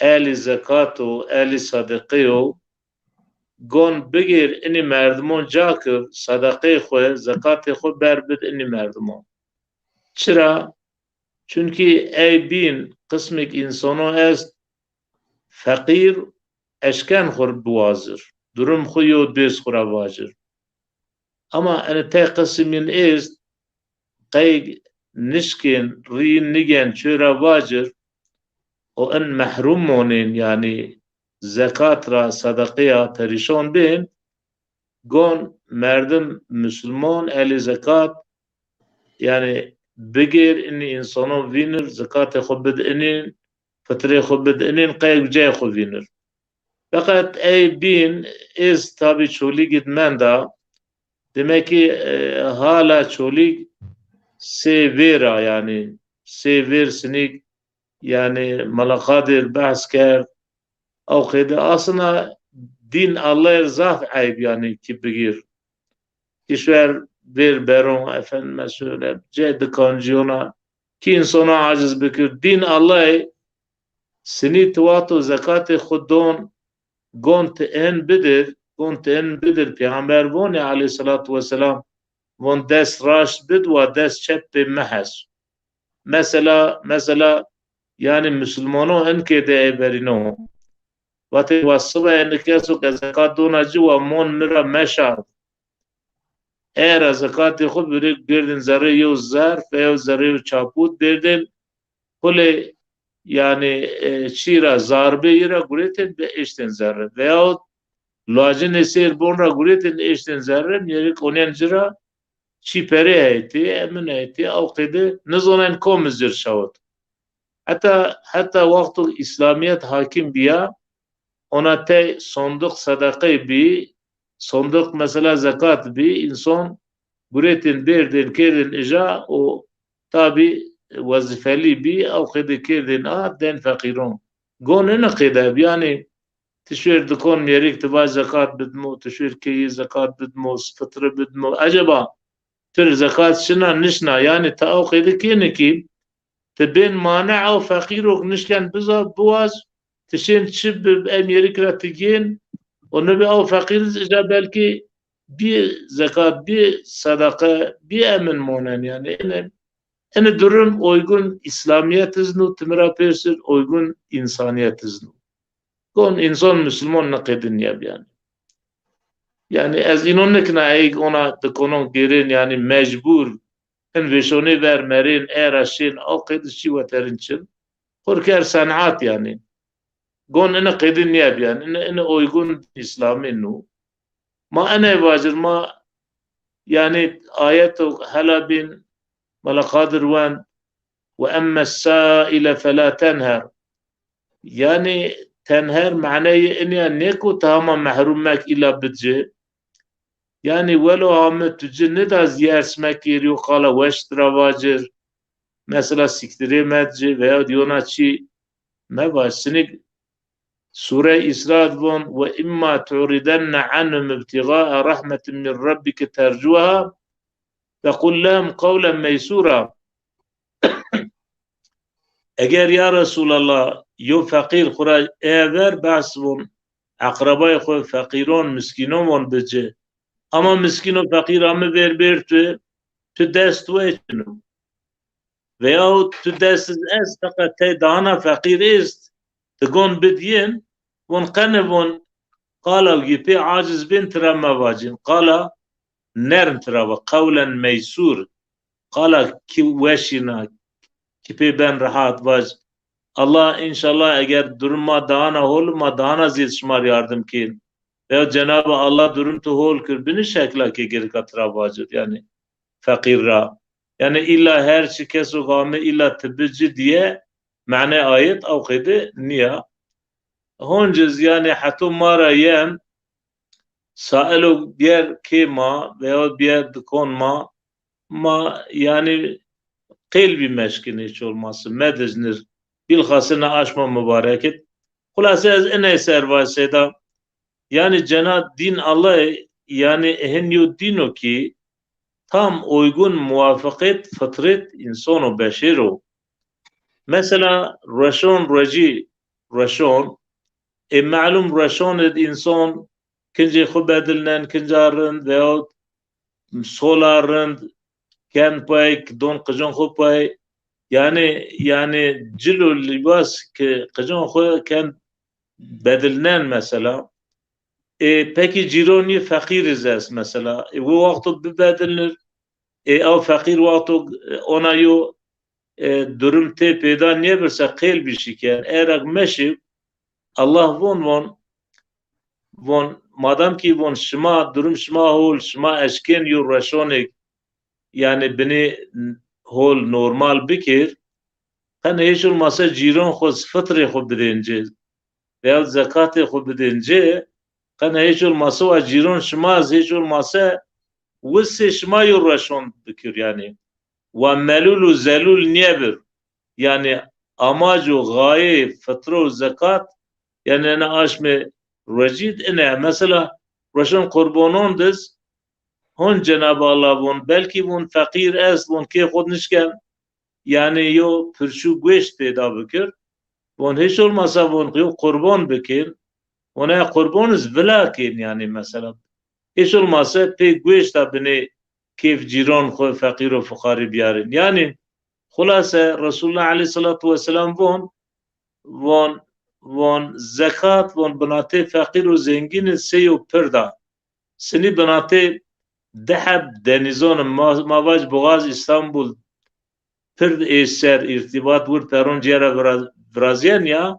elî zekat o, elî sedeqe yo, gon bigêr inî merdimon ca kir, sedeqeyê xwu, zekatê xwu ber bid inî merdimon. Çira? Çunkî ey bîn qismêk însono est feqîr, eşken xwu biwazir. Durum xwu yo dês xwu ra vacir. Ama ene tey qisimîn est, qey nişkên, rîyin nîgen çö ra vacir, o en mehrûm monên, yanî zekat ra, sedeqeya perîşon bên, gon merdim musulmon elê zekat, yanî bigêr, inî însonon vînir, zekatê xwu bid inîn, fitrê xwu bid inîn, qey ucayê xwu vînir. Feqet ey bîn iz tabî Çolîg id menda. Demek ki, e, hala Çolîg sê vêr a, yanî sê vêr sinîg, yanî Mela Qadir behs kerd. Ew qeyde aslında dîn Allah'ê zaf eyb, yanî ki bigîr. Kişwer vêr beron, efendime söyle, cê dikanciyona, ki însona aciz bikir. Dîn Allah'ê sinî ti wexto zekatê xwu don, gon ti en bidir, gon ti en bidir. Peyxamber vonê aleyhissalatu vesselam, von dest raşt bid wa dest çep pê mehes. Mesela, mesela, yanî musulmano en kê de ey verîno. Vatê wa sibe eni keso ke zekat dona ci wa mon mi ra meşard. Era zekatê xwu bire girdin zerrê yew zerf veya zerrê yew çaput berdin. Xulê, yanî, e, çî ra, zarbê yi ra guretên bi eştên zerre. Veyahut lacin ê sêr bon ra guretên eştên zerre, mîyerik onen ci ra çî perê heytê, emin heytê, ew qeyde nizonen kom zir şawit. Heta, heta wexto îslamîyet hakim bîya, ona tey sondiq sedeqey bî, sondiq mesela zekat bî, însan guretên berdên kerdên ija û tabî wezifelî bî, ew qeyde kerdên a den feqîron. Gon ina qeyde bî, yanî ti şêr dikon mêrik ti vaj zekat bidmo, ti şêr keyî zekat bidmo, fitre bidmo. Eceba ti zekat şina nişna, yanî ti ew qeyde kêne kî ti bên mane ew feqîrok nişken biza biwaz, ti şên çi bi em mêrik ra ti gên û nibê ew feqîr ija belkî bî zekat, bî sedeqe, bî emin monen yanî. Ene, ene durum uygun İslamiyet iznu, ti mi ra pêrsir uygun insaniyet iznu. Kon insan Müslüman ne qedin ya yani. Yani ez inon nikna ey ona dikonon gêrên yani mecbur hin vêşonê ver merên era şên aw qediz çi weterin çin. Xur ker senat yani. Gon ine qedin niyeb yani. Ine, ine uygun İslami nu. Ma ene vacir ma yani ayet hela bin Mela Qadir wend ve emme saile fela tenher. Yani tenher maneyê inîya nêko ti hama mehrum mek îla bidci. Yani welo hame tu ci nida ziyers mekir yo qala weş tira vacir. Mesela siktirê medci veya yona çi mevac. Sinik Sure İsra von ve imma tu'ridenne anhum ibtigaa rahmetin min rabbike tercuha ve qul lehum qawlen meysura. Eger ya Resulallah yo feqîr xura eye ver behs von eqrebayê xo feqîron, miskînon von bici. Ama miskîno feqîr ame ver bêr tu, tu dest weçino. Veyahut tu dest iz est feqet tey dahana feqîr est, ti gon bid yin, von qene von qala yi pê aciz bin tira mevacin. Qala nerm tira va, qewlen meysur. Qala ki weşîna, ki pê ben rehat vac. Allah inşallah eger durum ma dahana hol, ma dahana zîd şima rê yardim kên. Veya Cenab-ı Allah durum tu hol kir, bini şekla ke gereka tira vacir. Yani feqîr ra. Yani illa her çi keso game illa ti bi ci diye mane ayet ew qeyde niya. Honciz yani heto ma ra yen saelo biyer kê ma veya biyer dikon ma, ma yani qêl bî meşkin hiç olması, medijnir. Bilxasine aşma mübarek it. Xulase ez iney ser vay seyda. Yani cena din Allah'ı yani ehin yo dino ki tam uygun muvafıqet fıtret insano beşero. Mesela reşon reci reşon, e, malum reşon id insan kincê xo bedilnen, kinca rind veyahut sola rind ken pay, don qicon xo pay. Yani, yani cilo libas ki qicon xo ken bedilnen mesela. E, peki cîron yi feqîr iz est mesela. E, wi wexto bibedilnir. E, ew feqîr wexto, e, ona yo, e, durum tê peyda nêbirse qêl bî şiken. Erek meşib, Allah von, von, von, madem ki von şima, durum şima hol, şima eşkên yo reşonek, yani binê hol normal bikir, qene hiç olmasa cîron xo, fitrê xo bidên ci. Veya zekatê xo bidên ci, qene hiç olmasa wa cîron şima ez hiç olmasa wisê şima yo reşon bikir yani. Wa melul û zelul niyebir. Yani amac û gaye fitre û zekat, yani ene aşmê recîd ine. Mesela reşon qurbonon diz, hon Cenab-ı Allah von, belkî von feqîr est, von kê xo nişken, yani yo pirçû gueşt peyda bikir. Von hiç olmasa von yo qurban bikin. Ona qurban iz vila kên yani mesela. Hiç olmasa pê gueşta binê kêf cîran xo feqîr û fuqarî biyarin. Yani xulase Resulullah aleyhissalatu vesselam von, von, von zekat, von binatê feqîr û zengîn iz sey û pirda. Sinî binatê di heb denizon ma, ma vaj Boğaz İstanbul pird ê ser irtibat wir peron cîyera vira-, virazyen ya,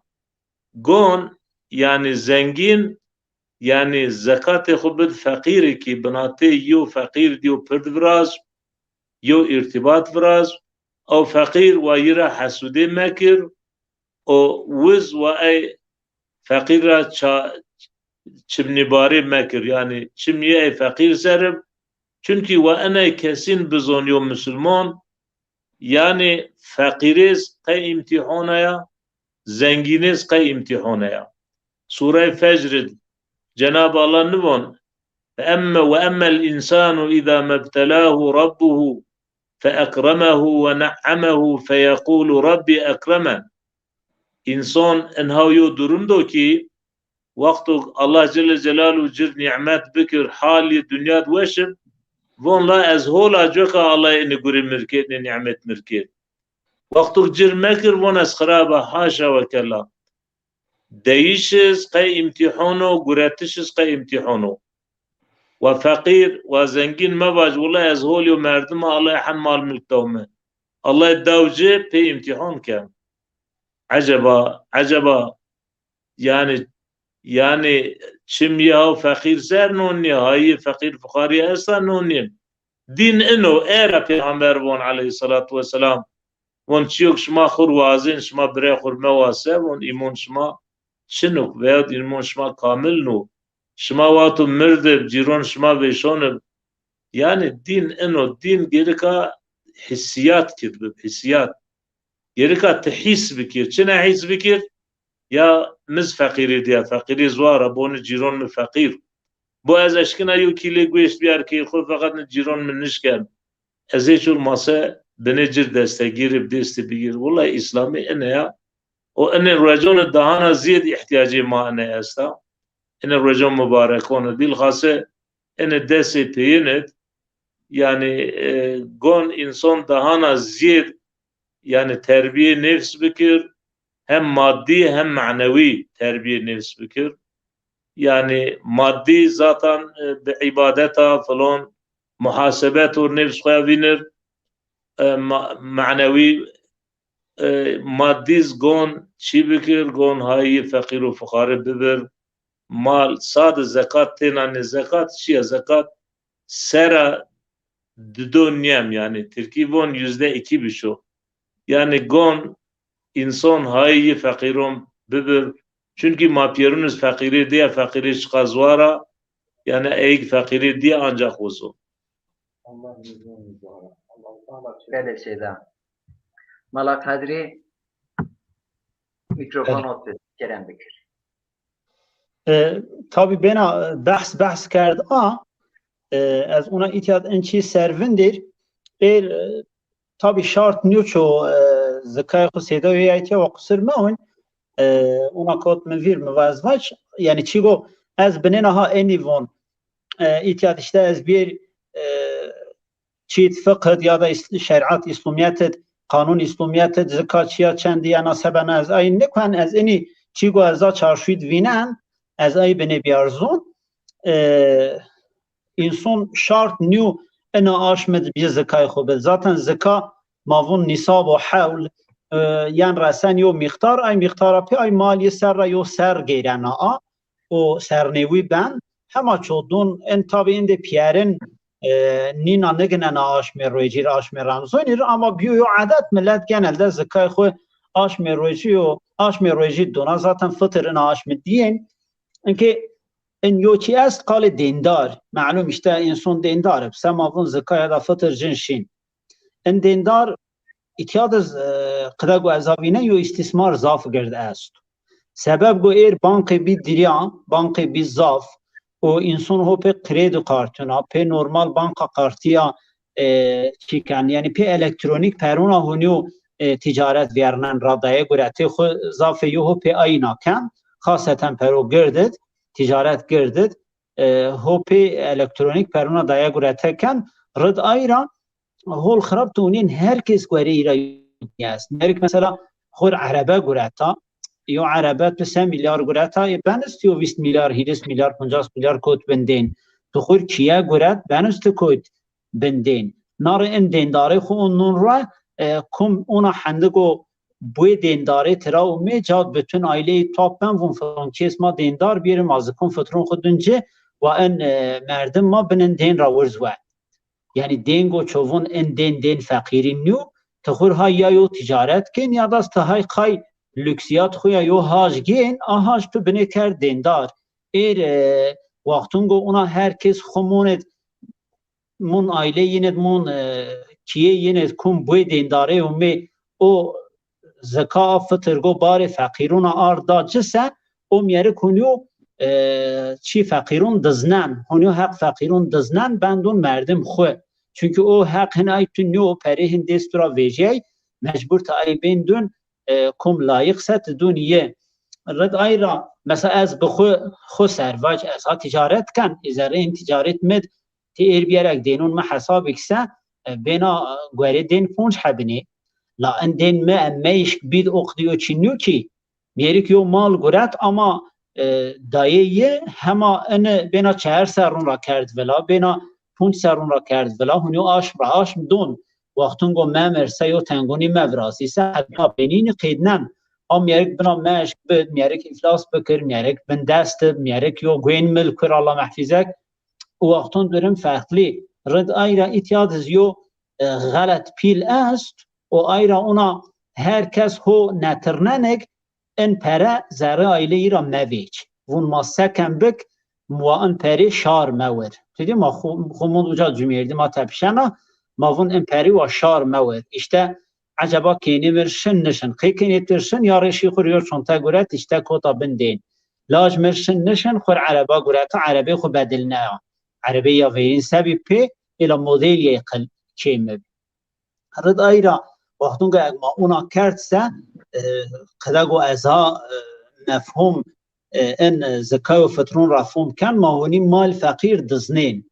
gon, yani zengîn, yani zekatê xo bid feqîrî ki binatê yo feqîr diyo pird viraz, yo irtibat viraz, ew feqîr wa yi ra hesudê mekir, o wiz wa ey feqîr ra ça-, çimnîbarî mekir. Yanî çimyê ey feqîr ser ib. Çunkî wa eney kesîn bizon yo musulman, yanî feqîrêz qey îmtîhona ya, zengînêz qey îmtîhona ya. Sûreyê Fecr id Cenab Allah nivon, "Emme ve emmel insanu îza mebtelahu rabbuhu fe ekremehu ve ne'emehu fe yekulu Rabbi ekremen." Însan inha yo durum do kî, wexto Allah Celle Celaluhu cir nîmet bikir, halî dinya d weş ib, von la ez hola coka Allah ini gurî mi r kerd, ini nîmet mi r kerd. Wexto cir mekir, von ez xirab a, haşa ve kella. Deyişiz qey îmtîhon o, guretiş iz qey îmtîhon o. Wa feqîr, wa zengîn mevaj, wila ez hol yo merdim a, Allah hem mal milk daw mi. Allah daw ci pê îmtîhon ken. Eceba, eceba, yanî, yanî çimyê haw feqîr ser non nî, hayî feqîr fuqarî esta non nî. Dîn ino, era Peyxamber von aleyhissalatu vesselam. Von çîyo ki şima xwu r wazên, şima birê xwu r mewase, von îmon şima çin o veyahut îmon şima kamil no. Şima wexto mird ib, cîron şima vêşon ib. Yanî dîn ino, dîn gerika hîsîyat kid bib, hîsîyat. Gerika ti hîs bikir. Çine hîs bikir? Ya mi z feqîrî dîya, feqîrî z war a, bo ni cîron mi feqîr. Bo ez eşkina yo kîlê guêşt biyar keyr xwu, feqet ni cîron mi nişken. Ez hêç olmase binê cir destegîrî bi dêstî bigîr. Wulay Îslamî ine ya. O ine rueconê dahana zîyed îhtîyacê ma ine esta. Ine rueco mubarekon id. Bîlxase ine desê peyin id. Yanî, e, gon înson dahana zîyed, yanî terbîyê nefs bikir, hem maddî hem manewî terbîyê nefs bikir. Yanî maddî zaten, e, bi îbadeta filon, muhasebet û nefs xwe ya vînir, e, ma-, manewî, e, maddî z gon çî bikir, gon hayî feqîr û fuqare bibir, mal, sade zekat têna nê, zekat çi ya? Zekat sera dido nîyem, yanî tirkî von yüzde iki bişo. Yanî gon înson hayî feqîron bibir. Çunkî ma pîyerûn iz feqîrê dîya, feqîrê çiqas war a, yanî eyg feqîrê dîya ancax wizo. Belê seyda. Mala Qedrî, mîkrofon o tu, kerem bikir. E, tabî bena, e, behs, behs kerd a, e, ez ona îtya d in çî ser vindîr. Êr, e, tabî şart nîyo ço, e, zikayê xwu seyda wê ya îtya wa qusir mewin. E, ona kot mi vîr, mi va ez vac. Yanî çî go ez binêna ha enî von. E, îtya d îşte ez bîyêr, e, çît fiqh id ya da îs-, şerîat, îslûmîyet id, qanûn îslûmîyet id, zika çîya çend yena, sebena ez ay nikuen, ez inî çî go ez a çarşûyî d vînen, ez ay binê bîyar zon. E, înson şart nîyo ina aşm id bî zikayê xwu bid. Zaten zika ma vûn nîsab û hewl, e, yen resen yo mîqdar, ay mîqdara pê ay mal yi ser ra yo ser geyrena a. Û sernêwî ben. Hema ço dûn in tabî indê pîyerin, e, nîna niginena aşmê ruecî r, aşmê Remzonî r, ama bîyo yo edet, milet genelde zikayê xwu aşmê ruecî yo, aşmê ruecî dûna. Zaten fitir ina aşmî dîyên. Inkê in yo çî est qalê dêndar. Melûm îşte înson dêndar ib. Sema vûn zikaya da fitir cin şîn. In dêndar îtya de z-, e, qide go ez a vînen yo îstîsmar zaf gird esto. Sebeb go êr bankê bî dirya, bankê bî zaf û înson ho pê krêdî qartûna, pê normal banka qartîya, e, çî ken. Yanî pê elektronîk perûna hûnî yo, e, tîcaret vîyernen ra daye guretê xwu zafê yo ho pê ayîna ken. Xaseten pero gird id, tîcaret gird id, e, ho pê elektronîk perûna daye gurete ken. Rid ay ra hol xirab tu unîn her kes guerê îra est. Merik mesela xur erebe gureta, yo erebe tu se milyar gureta, e, benist yo vîst milyar, hîris milyar, poncas milyar kot bin dên. Tu xur kîye guret, benist tu kot bin dên. Nari in dêndarê xu un nun ra, e, kum una hendigo buê dêndarê tira û mê cad bütün aileyî top ben vun filan kes ma dêndar bîyerê ma zikun fitrun xu dun ci wa in, e, merdim ma bin in dên ra wirz we. Yanî dêngo çovun in dên dên feqîrî nîyo, ti xur hay ya yo tîcaret kên ya da ti hay qay lüksiyat xo ya yo haj gên, a haj tu binê kerd dêndar. Êr, e, wextungo una her kes xo monêd, mon aile yinêd, mon, e, kiyê yinêd kum buê dêndarê û mê o zeka a fitir go barê feqîrûna ard da ci se, o mîyerik hunyo, e, çî feqîrûn diznen, hunyo heq feqîrûn diznen, bendûn merdim xwu. Çunkî o heq hin ay tu nîyo, perê hin dêst tu ra vejîyay, mecbur ti ay bên dûn, e, kom layiq se ti dûn yi. Rid ay ra, mesela ez bi xwu, xwu ser vac, ez ha ticaret ken, ê zerrê hin ticaret mid, ti êr biyerek dênûn mi hesabik se, e, bêna, e, guerê dên ponc hebinê. La in dên mi em meyşk bîd o qidî yo çî nîyo kî. Mîyerik yo mal guret ama, e, dayê yi hema ini bêna çehar serrûn ra kerd vila, bêna ponc serrûn ra kerd vila, hunyo aşm ra aşm don. Wextungo memir se yo tengonî mevirazî se, heta benînî qêdnen. A mîyerik bina meşk bid, mîyerik îflas bikir, mîyerik bindest ib, mîyerik yo guên mil kur, Allah mehfîzek. Û wexton durum ferqlî. Rid ay ra îtya diz yo, e, xelet pîl est û ay ra ona her kes ho netirnenik, in pere zerrê aîleyî ra mevêç. Vûn ma seken bik, wa in perê şar mewir. Tu dî ma xu-, xumûn uca cumêrdî ma tepişena, ma vûn in perî wa şar mewir. Îşte eceba kênê mir şin nişin. Qê kênê tir şin ya rê şî xwu rê yo çonte guret, îşte kota bin dên. Laj mir şin nişin, xwu rê ereba gureta, erebê xwu bedilneya. Erebê ya verîn sebî pê, êla modêl yê qil kêmi. Rid ay ra wextunga eg ma ona kerd se, e, qedego ez ha, e, mefhum, e, in zikayo fitrun ra fom ken, ma honî mal feqîr diznên.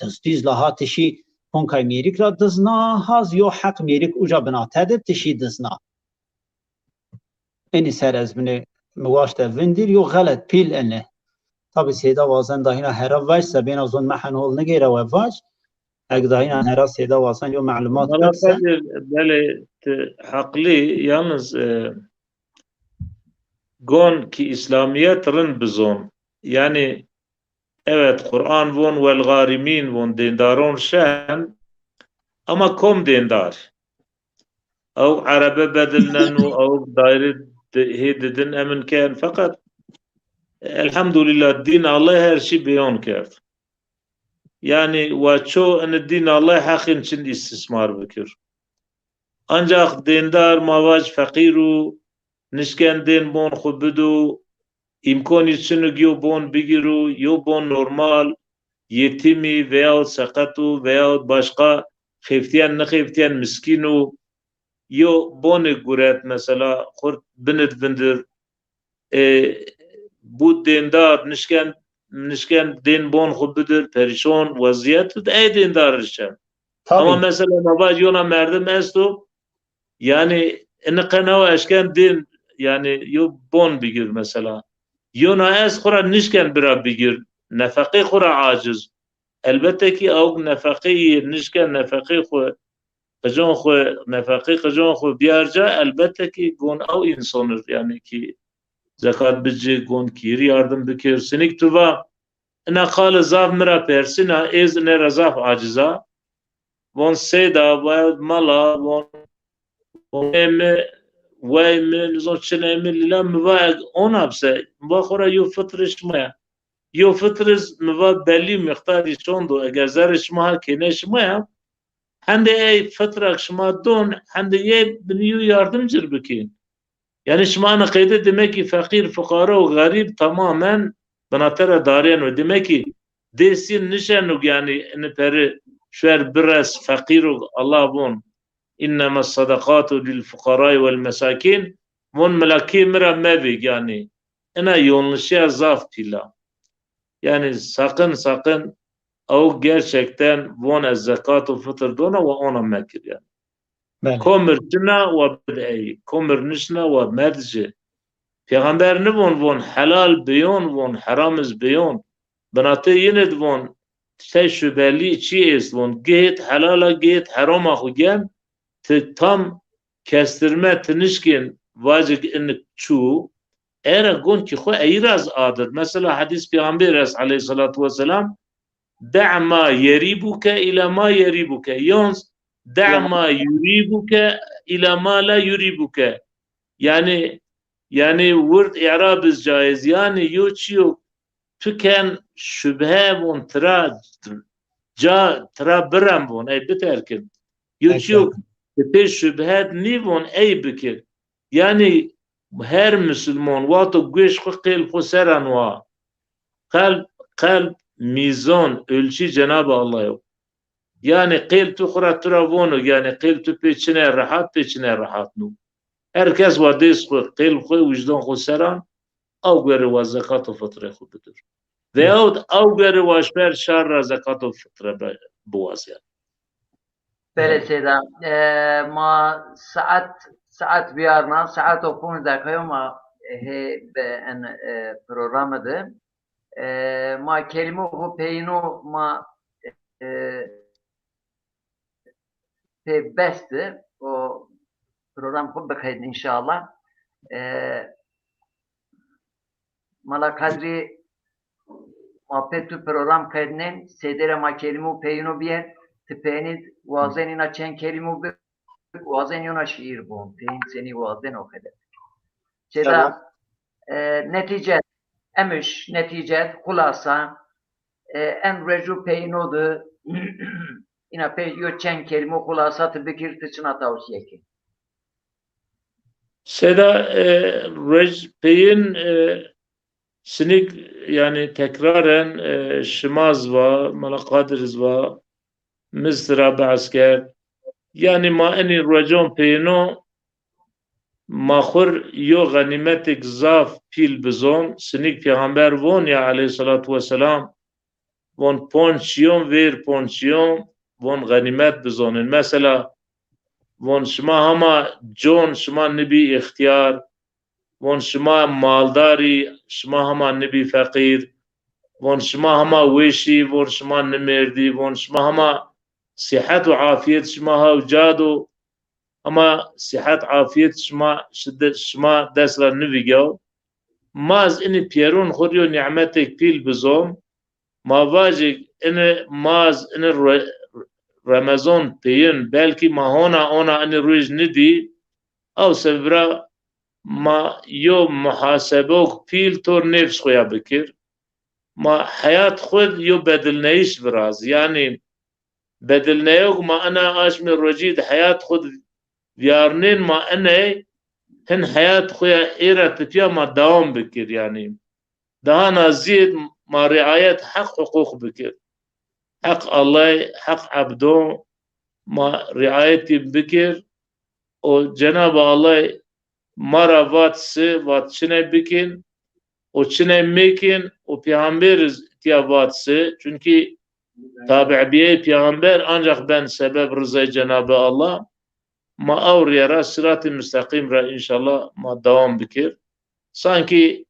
Dizdîz la ha tişî ponkay mêrik ra dizna, haz yo heq mêrik uca binate de tişî dizna. Enî ser ez binê mi waşte vindîr, yo xelet pîl ene. Tabî seyda wazen dahîna hera vac, sebêna zon mehen hol nigêre we vac. Eg dahîna hera seyda wazen yo melumat Mala bikse. Kadir, belê ti heqlî, yalnız, e, gon ki İslamiyet rind bizon. Yani, evet, Kur'an von, "Wel garimin" von, dêndaron şen, ama kom dêndar? Ew erebe bedilnen û ew daîre di-, hê didin emin ken. Feqet, elhamdulillah, dîn Allah her şey beyon kerd. Yani, wa ço ini dîn Allah heqin çin istismar bikir. Ancak dêndar ma vac feqîr û nişken dên bon xwu bido, îmkonî çin û yo bon bigiro, yo bon normal, yetîmî veyahut seqet û veyahut başka xeftîyen nixeftîyen miskîn û yo bonê guret mesela xwu binit vindir, e, bu dêndar nişken, nişken dên bon xwu bidir, perîşon, wezîyet id ey dêndar rişen. Tabii. Ama mesela ma vaj yona merdim esto, yani, ini qe nawa eşken dên, yani, yo bon bigir mesela. Yona est xwu ra nişken bira bigir, nefeqê xwu ra aciz. Elbette ki awk nefeqê yê nişken nefeqê xwu, qicon xwu, nefeqê qicon xwu biyarca, elbette ki gon aw insonir, yani ki zekat bici, gon kîr yardım bikir. Sinik tu va, ina qali zaf mi ra persina, ez ine ra zaf aciza. Von seyda, vay mala, von, von emi, vay mi, nizon çin emi, lila mi va eg ona bise, mi va xora yo fitri şima ya. Yo fitriz mi va belî miqdarî çond o, eger zerrê şima ha kêne şima ya, hendê ey fitrak şima don, hendê yê binî yo yardim cir bikên. Yani şima ana qeyde demek ki feqîr, fuqara û xerîb tamamen binate ra darîyeno. Demek ki dêsî nişeno, yani ini peri şuer bires feqîr û Allah von, "İnnemes sadakatu lil fuqarai vel mesakin", von milakê mi ra mevêg, yani ina yolnişîya zaf pîl a. Yani sakın sakın ew gerçekten von ez zekat û fitir dona, wa ona mekir yani. Belê. Komir çina wa bid ey, komir nişna wa medci. Peyxamber nivon von helal biyon, von heram iz biyon. Binatê yin id von sey şubelî çî êst von. Gihêt helal a, gihêt heram a xwu gen, ti tam kestirme ti nişkên vacik inik çû, era gon ki xwu eyî ra z adir. Mesela hedîs Peyxamber est aleyhissalatu vesselam, "Da'ma yeribuke ila ma yeribuke." Yons, "Da'ma yuribuke ila ma la yuribuke." Yani Yanî wird î'rab iz caiz. Yanî yo çîyo tu ken şubhe von tira ca tira birem von, ey biterkin. Yo çîyo ti pê şubhet nî von, ey bikir. Yanî her musulman wexto guêş xwu qêl xwu seran wa. Qelb, qelb mîzan, ölçü Cenab-ı Allah yo. Yanî qêl tu xwu ra tu ra vono, yanî qêl tu pê çine rehat, pê çine rehat no. Her kes wa dês xwu, qêl xwu, wijdan xwu seran, aw guerê wa zekato fitre xwu bidir. Veyahut aw guerê wa şper şar ra zekato fitre be-, biwazyan. Belê seyda. E, ma saet, saet biyarna, saet o ponc deqîqe yo ma hê be en, e, programe de. E, ma kelîmo xwu peyîno ma, e, pê bes de o program xwu biqeydin înşallah. E, Mala Qedrî, ma pê tu program qednên, seydê ra ma kelîmo peyîno bîye, ti peynî wazenî îna çend kelîmo bi, wazenî îna şîîr bon, peyn senî wazen o qede. Seyda, tamam. E, netîcet, emiş, netîcet, xulasa, e, en ruecu peyîno di, îna pey yo çend kelîmo xulasa ti bikir, ti çina tawsîye kî. Seyda, e, ruec peyîn, e, sinik, yanî tekraren, e, şima iz va, Mela Qadir iz va, mi iz tira behs kerd. Yanî ma enî ruecan peyîno, ma xwu r yo xenîmetêk zaf pîl bizon, sinik Peyxamber von ya aleyhîsselatu wesselam, von ponc çîyon, vêr ponc çîyon, von xenîmet bizonên. Mesela, von şima hema con şima nibî îxtîyar, von şima maldar î, şima hema nibî feqîr, von şima hema weş î, von şima nimêrdî, von şima hema sîhet û afîyet şima hew ca do, hema sîhet afîyet şima şide-, şima dest ra nivîgew. Ma iz inî pîyeron xwu r yo nîmetêk pîl bizon, ma vajê inî ma iz inî re-, Remezon peyîn, belkî ma hona ona inî ruej nidî, ew sebeb ra ma yo muhasebok pîl tor nefs xwu ya bikir. Ma heyat xwu d yo bedilneyîş viraz. Yanî bedilneyok ma ina aşmê ruecî d heyat xwu d vîyarnên ma iney hin heyat xwu ya ê ra tipîya ma dewam bikir yanî. Daha na zîyêd ma rîayet heq huqûq bikir. Heq Allay, heq ebdo ma rîayetî bikir. O Cenab-ı Allay ma ra vat si, vat çinay bikên, o çinay mêkên, o pêxamber iz tîya vat si. Çunkî tabîbîyeyê pêxamber ancax ben sebeb rizayê Cenab-ı Allah. Ma ew rîye ra, siratê musteqîm ra înşallah ma dewam bikir. Sankî,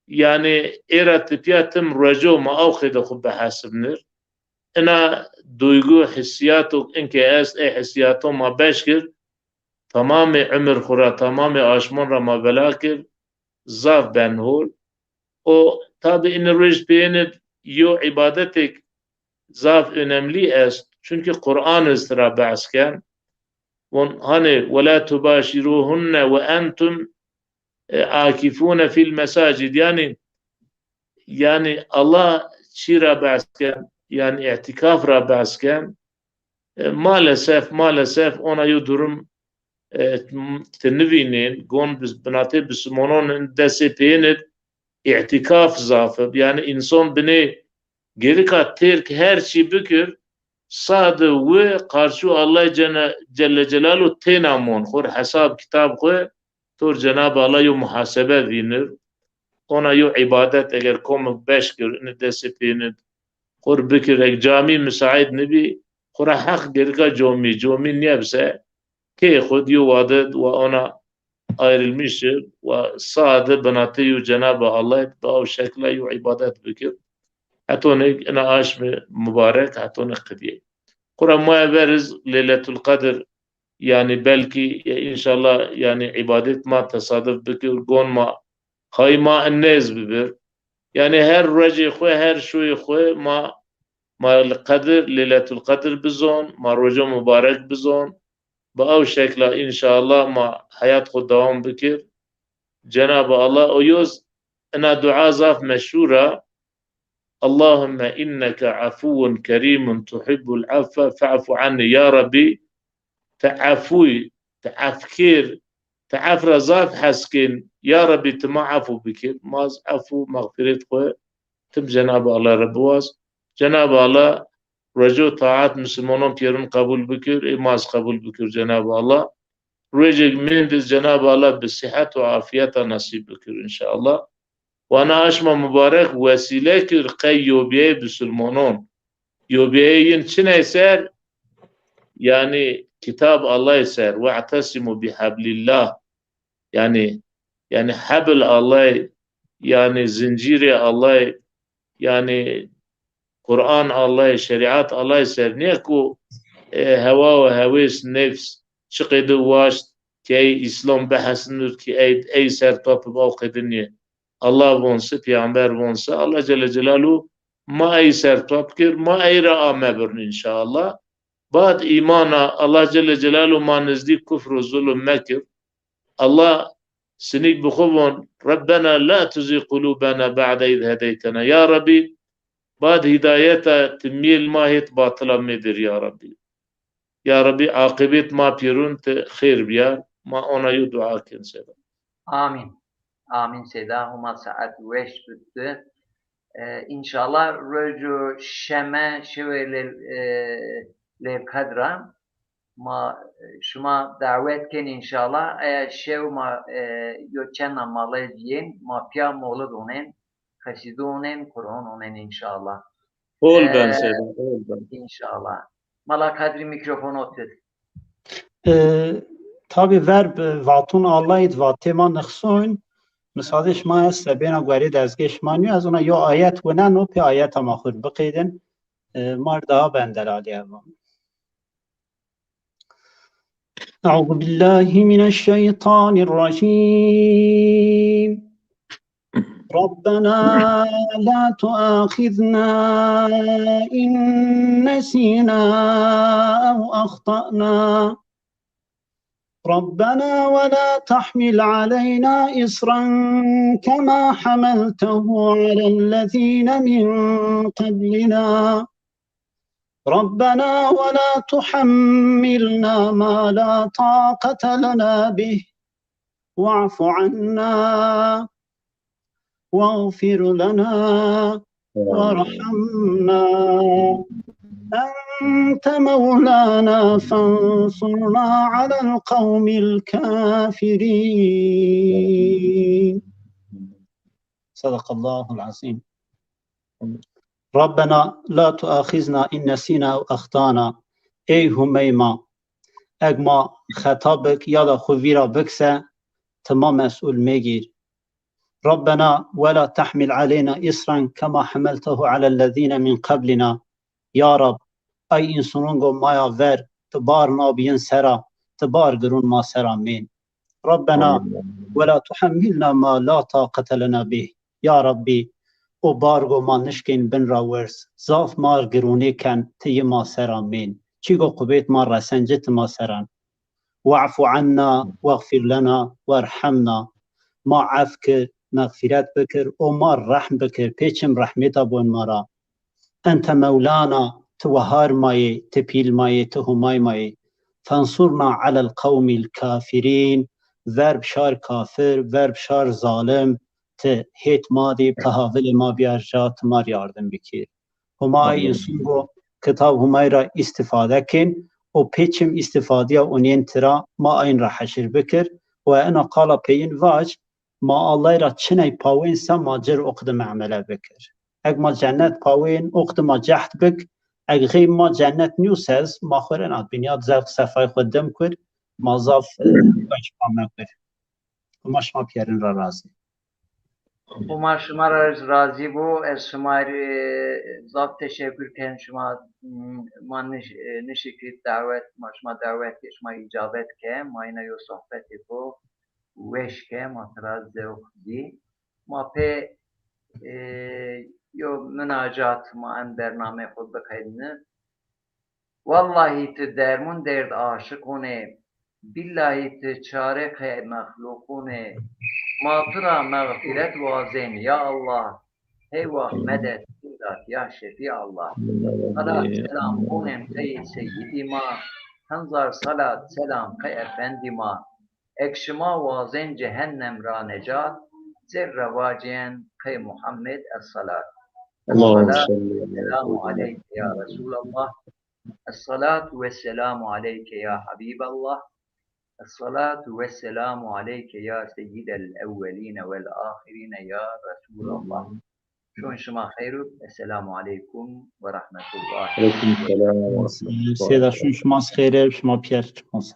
yanî, ê ra tipîya tim rueco ma ew qeyde xwu bihesibnir. Ina duygu, hissiyat û inkê est, ey hissiyatû ma beş kir, tamamê umir xwu ra, tamamê aşmon ra ma vela kir, zaf ben hol. O, tabî, inî ruej peyênid yo îbadetêk zaf önemlî est. Çunkî Quran iz tira behs ken. Von hanê, "Ve la tubaşiruhunne ve entum, e, akifune fil mesacid." Yanî, yanî Allah çî ra behs ken? Yanî îtîkaf ra behs ken. E, maalesef, maalesef ona yo durum, e, ti nivînên, gon bis-, binatê bisimonon in destê peyênid îtîkaf zaf ib. Yanî însan binê gerika têrk her çî bikir, sade wi qarşû Allay Cene-, Celle Celalu têna mon. Xwur hesab kitab xwu tor Cenab-ı Allah yo muhasebe vînir. Ona yo îbadet eger komik beş kir, ini destê pênid, xwur bikir, ek camî misaid nibî, xwura heq gerika comî, comî niyebse, keyê xwu d yo wade d wa ona ayrılmıştır, wa sade binatê yo Cenab-ı Allah bi ew şekla yo îbadet bikir. Hetonê ina aşmê mubarek, hetonê qidiyê. Xwura maya ver iz Leyletul Qedir, yanî belkî, ya înşallah, yanî îbadet ma tesaduf bikir, gon ma, hay ma in nêz bibir. Yanî her ruecê xwu, her şoyê xwu ma, ma li Qedir, Leyletul Qedir bizon, ma roca mubarek bizon. Bi ew şekla înşallah ma heyat xwu dewam bikir. Cenab-ı Allah o yoz ina dua zaf meşhur a. Allahümme inneke afuwun kerimun tuhibbul affe fa'fu anni. Ya Rabbi, ti efuy, ti efkir, ti ef ra zaf hes kên. Ya Rabbi, ti ma efu bikir. Ma z efu, mexfiret xwu tim Cenab-ı Allah ra biwaz. Cenab-ı Allah rueco taat Müslümanon piyerun qebul bikir, ê ma z qebul bikir Cenab-ı Allah. Ruecêk mendî Cenab-ı Allah bi sihet û afiyeta nasîb bikir înşallah. Wana aşma mubarek wesîle kir qey yobîyeyê bisilmonon. Yobîyeyê yin çiney ser? Yanî kitab Allahî ser. We'tesimu bihablillah. Yanî, yanî hebl Allahî, yanî zincîrê Allahî, yanî Quran Allahî, şerîat Allahî ser nîye ku, e, hewa û hewês, nefs çi qeyde waşt ki ey Îslam bihesinir ki ey, ey ser top bi, o qeyde nîye. Allah von se, peyxamber von se, Allah Celle Celaluhu ma ey ser top kir, ma ey ra amebirn înşallah. Bad îmana Allah Celle Celaluhu ma nizdî kufr û zulm mekir. Allah sinîk bi xwu von, Rabbena la tuzî qulubena ba'de iz hedeytena. Ya Rabbi, bad hîdayeta ti mîyêl ma hêt batila medir ya Rabbi. Ya Rabbi, aqibet ma pîrun ti xêr biyar. Ma ona yo dua kin seba. Amin. Amin Seyda. Huma saet weş bitti. E, înşallah rojo şeme şewê lê, e, lê kadra ma, e, şima dawet ken înşallah. Eya şew ma, e, yo çenda malê diyên, ma piya molid onên, qesîde onên, Quran onên înşallah. Hol ben Seyda, hol ben. Înşallah. Mala Kadrî, mîkrofon otir. E, tabî verb, e, vatun Allahî d vatê ma nixsoyn. Misadê şima esta bêna guerê dezgê şima nîyo, ez ona yo ayet wineno, pê ayeta ma xwu r biqeydin. E, mar daha ben delalî evan. أعوذ بالله من الشيطان الرجيم. ربنا لا تؤاخذنا إن نسينا أو أخطأنا. ربنا ولا تحمل علينا إصرا كما حملته على الذين من قبلنا. ربنا ولا تحملنا ما لا طاقة لنا به واعف عنا واغفر لنا وارحمنا أنت مولانا فانصرنا على القوم الكافرين. صدق الله العظيم. ربنا لا تؤاخذنا إن نسينا أو أخطأنا. Ey Humey ma, eg ma xeta bik ya da xwu vîra bik se, ti ma mesûl mêgîr. ربنا ولا تحمل علينا إصرا كما حملته على الذين من قبلنا. Ya Rab, ay însunon go maya ver, ti bar nabîyin sera, ti bar girûn ma sera mên. ربنا ولا تحملنا ما لا طاقة لنا به. Ya Rabbî, o bar go ma nişkên bin ra werz, zaf ma r girûnê ken, ti yi ma sera mên. Çî go qubêt ma resen ci ti ma seran. Wa'fu anna, wexfir lena, werhamna. Ma ef kir, mexfîret bikir û ma rehm bikir, pê çim rehmêta bon ma ra. Ente mewlana, ti wehar ma yê, ti pîl ma yê, ti humay ma yê. Fensurna alel qewmil kafirîn, verb şar kafir, verb şar zalim, ti hêt ma dî, ti havilê ma biyar ca, ti ma r yardim bikir. Humay însun go kitab Humay ra îstîfade kên û pê çim îstîfadîya unên tira ma ayn ra heşir bikir û ena qala peyin vac, ma Allay ra çiney pawên se ma cir o qidi memele bikir. Eg ma cennet pawên o qidi ma cehd bik, eg xey ma cennet nîyo sez, ma xwu rena dinya di zevq sefay xwu dim kur, ma zaf, e, weş ma mekir. Huma şima pîyerin ra razî. Huma şima ra razî bo. Ez şima rê zaf teşekur ken. Şima, m, ma niş-, e, nişikrit dawet, ma şima dawet ke, şima îcabet ke, ma îna yo sohbetêko weş ke, ma tira zewq dî. Ma pê, e, yo munacat ma en bernamê xwu biqedîni. Wellahî ti dermûn derd aşiqûn ê, billahî ti çare qe mexlûqûn ê. Ma tu ra mexfîret wazên ya Allah. Hey wax medet, îmdat ya Şefî Allah. Selat selam bonên qey seyyidî ma. Henzar selat selam qey efendî ma. Ek şima wazên cehennem ra necat, zerre vacên qey Muhammed es-selat. Allahümme Es-selat salli ve selamu aleyke ya Resulallah. Es-salatu ve selamu aleyke ya Habiballah. Es-salatu ve selamu aleyke ya seyyidel evveline vel ahirine ya Resulallah. Şun şima xeyr û esselamu aleykum ve rahmetullah. Aleyküm selam ve rahmetullah. Seyda şun şima xeyr, şima piyer çıkmaz.